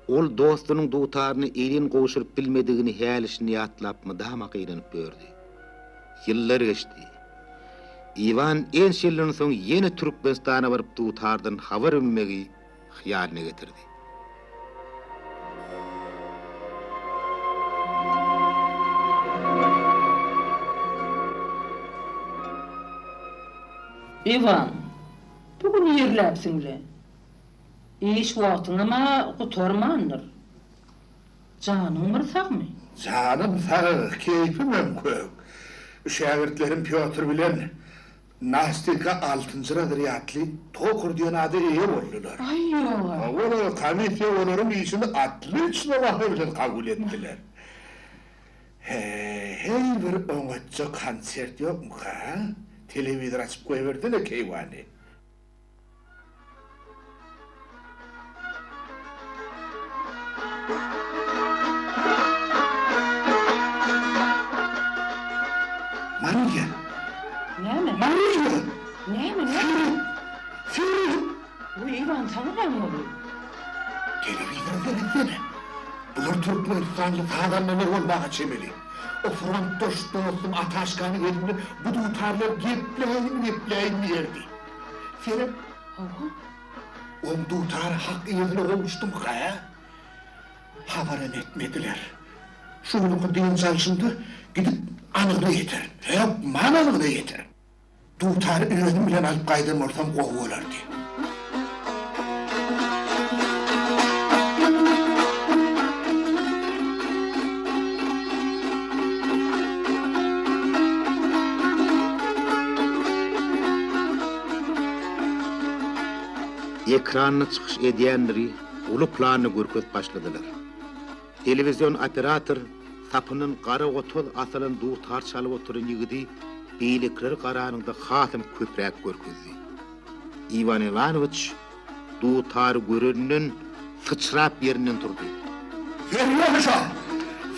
Ol dostunyň dutaryny elin gowşuryp bilmedigini häli-şindi ýatlap mydama gynanyp ýördi. Ýyllar geçdi. Iwan ençe ýyldan soň ýene Türkmenistana baryp dutardan habar ümmegi hyýalyna getirdi. Iwan, bu gün ýerläpsiň-le. Iş wagtyňam-a gutarmandyr. Janyň bir sagmy? Janym sag, keýpimem kök. Şägirtlerim Pýotr bilen Nastenka altynjy razrýadly tokar diýen ada eýe boldular. Aý, ýog-a. Hawa-la, komissiýa olaryň işini otliçno baha bilen kabul etdiler. He-heý, bir oňatja konsert ýokmuka, a? Telewizor açyp goýbersene, keýwany. Mariýa! Näme? Mariýa! Näme, näme? Seret! Wiý, Iwan, saňa näme boldy? Telewizora seretsene! Bular türkmenistanly sazandalar bolmaga çemeli. O frontdaş dostum Ataşkanyň elinde bu dutarlar gepläýin gepläýin diýerdi. Seret. Hawa. Oň dutary hak eýesine gowuşdymyka? Habaram etmediler. Şu günki dynç alşymda gidip anygyna ýeterin. Hökman anygyna ýeterin. Dutary özüm bilen alyp gaýdan bolsam gowy bolardy. Ekranda çykyş edýänleri uly planda görkezip başladylar. Telewizion operator sapyndan gara gotoz asylan dutar çalyp oturan ýigidi beýlekilere garanyňda hasam köpräk görkezdi. Iwan Iwanowiç dutary göreninden syçrap ýerinden turdy. Serýoža!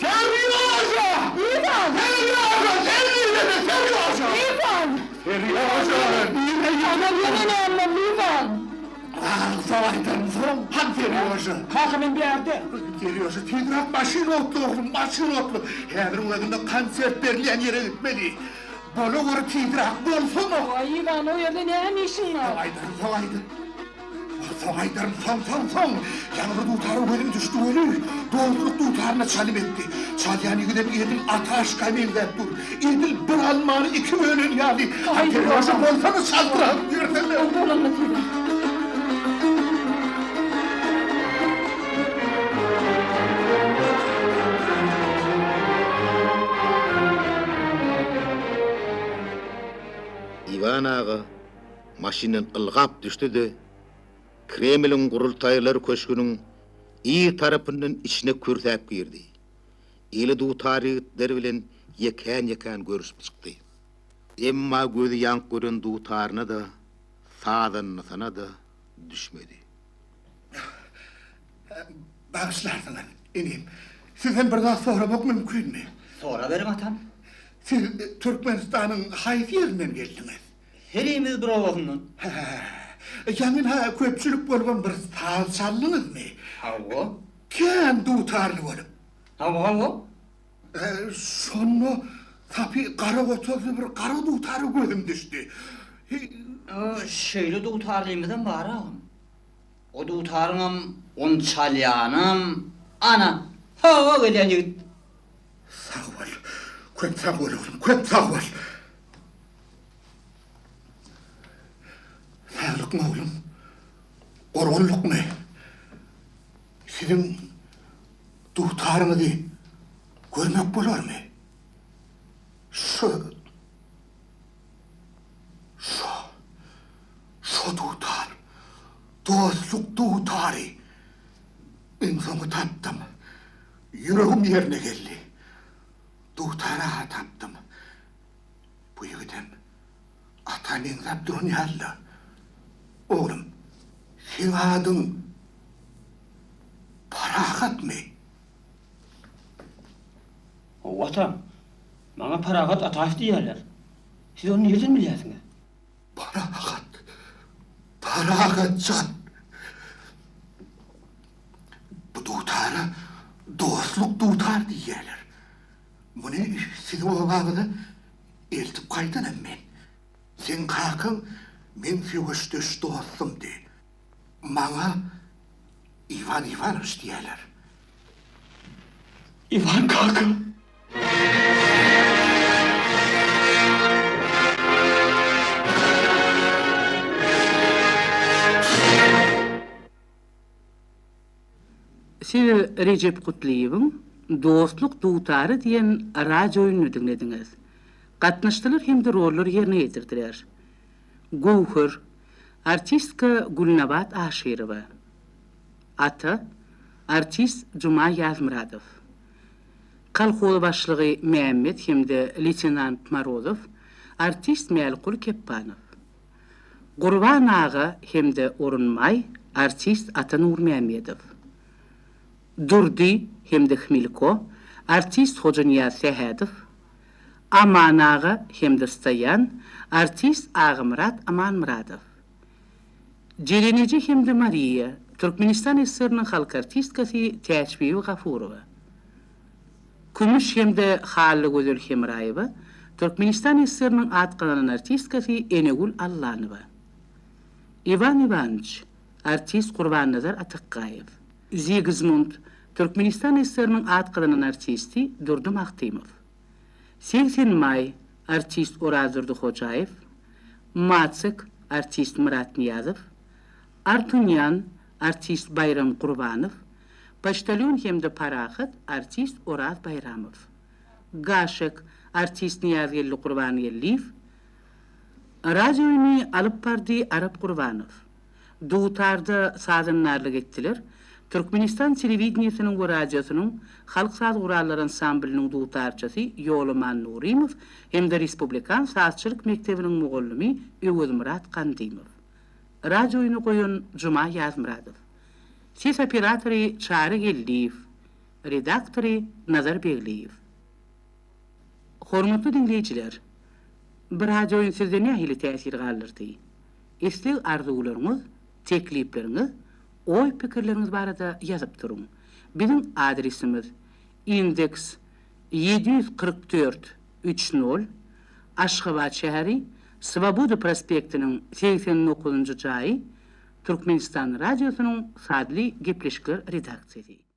Serýoža! Iwan! Serýoža! Sen nirede, Serýoža? Iwan! Serýoža! Nirede ýitdiň? Saňa ýene näme boldy, Iwan? Ah, soň aýdaryn, soň. Han Serýoža. Kaka, men bärde. Serýoža, tizräk maşyn otla, oglum, maşyn otla. Häziriň özünde konsert berilýän ýere gitmeli. Bolaweri tizräk, bolsana. Waý, Iwan, o ýerde näme işiň bar? Soň aýdaryn, soň aýdaryn. Soň aýdaryn, soň, soň, soň. Ýaňy bir dutara gözüm düşdi weli, dostluk dutaryna çalym etdi. Çalýan ýigidem edil Ataşka meňzäp dur. Edil bir almany iki bölen ýaly. Han Serýoža, bolsana çaltrak, ýörsene. Bolanda tizräk. Iwan aga maşyndan ylgap düşdi-de, Kremliň gurultaýlar köşgüniň yz tarapyndan içine kürsäp girdi. Eli dutar ýigitler bilen ýekän-ýekän görüşip çykdy. Emma gözi ýaňk gören dutaryna-da, sazandasyna-da düşmedi. Bagyşlarsyňyz, inim. Sizden bir zat soramak mümkinmi? Soraberiň, atam. Siz Türkmenistanyň haýsy ýerinden geldiňiz? Herimiz bir obasyndan. Hä, ýaňy-ha köpçülik bolubam bir saz çaldyňyzmy? Hawa. Kän dutarly bolup. Hawa, hawa. Şonda sapy gara gotazly bir gara dutara gözüm düşdi. Şeýle dutarlymyzam bar agam. O dutaryňam, ony çalýanam, ana, hawa gelýän ýigit. Sag bol. Köp sag bol, oglum, köp sag bol. Saglykmy, oglum? Gurgunlykmy? Siziň dutaryňyzy görmek bolarmy? Şu, şo, şo dutar, dostluk dutary. Iň soňy tapdym. Ýüregim ýerine geldi. Dutary-ha tapdym. Bu ýigidem ata meňzäp duran ýaly-la. Oglum, seň adyň Parahatmy? Hawa, atam. Maňa Parahat Ataýew diýýärler. Siz ony nireden bilýärsiňiz? Parahat, Parahat jan. Bu dutara dostluk dutar diýýärler. Muny siziň obaňyza eltip gaýdanam men. Seň kakaň meň söweşdeş dostumdy. Maňa Iwan Iwanowiç diýýärler. Iwan kaka! Siz Rejep Kutlyýewiň Dostluk dutary diýen radiooýnuny diňlediňiz. Gatnaşdylar hem-de rollary ýerine ýetirdiler. Göwher, artistka Gülnabat Aşyrowa. Ata, artist Juma Ýazmyradow. Kolhoz başlygy Mämmet hem-de leýtenant Morozow, artist Mälikguly Kepbanow. Gurban aga hem-de Orunbaý, artist Ata Nurmämmedow. Durdy hem-de Hmilko, artist Hojanyýaz Sähedow, Aman aga hem-de Stoýan, artist Agamyrat Amanmyradow. Jeren eje hem-de Mariýa, Türkmenistan SSR-niň halk artistkasy Täçbibi Gafurowa. Kümüş hem-de Hallygözel Hemraýewa, Türkmenistan SSR-niň at gazanan artistkasy Enegül Allanowa. Iwan Iwanyç, artist Gurbannazar Atakgaýew. Zigzmund, Türkmenistan SSR-niň at gazanan artisti Durdy Magtymow. 80 maý, artist Orazdurdy Hojaýew. Matsik, artist Myrat Nyýazow. Artunýan, artist Baýram Gurbanow. Poçtalýon hem-de Parahat, artist Oraz Baýramow. Gaşek, artist Nyýazgeldi Gurbangeldiýew. Radioýny alyp bardy Arap Gurbanow. Dutarda sazandarlyk etdiler, Türkmenistan telewideniýesiniň we radiosynyň Halk saz gurallary ansamblynyň dutarçysy Ýolaman Nurymow hem-de Respublikan sazçylyk mekdebiniň mugallymy Öwezmyrat Gandymow. Radioýny goýan Juma Ýazmyradow. Ses operatory Çary Geldiýew, redaktory Nazar Begliýew. Hormatly diňleýjiler! Bu radioýun sizde nähili täsir galdyrdy? Isleg-arzuwlaryňyz, teklipleriňiz, oý-pikirleriňiz barada ýazyp duruň. Biziň adresimiz, Indeks 744 üç nol, Aşgabat şäheri, Swoboda prospektiniň 89-njy jaýy, Türkmenistan Radiosynyň Sazly gepleşikler redaksiýasy.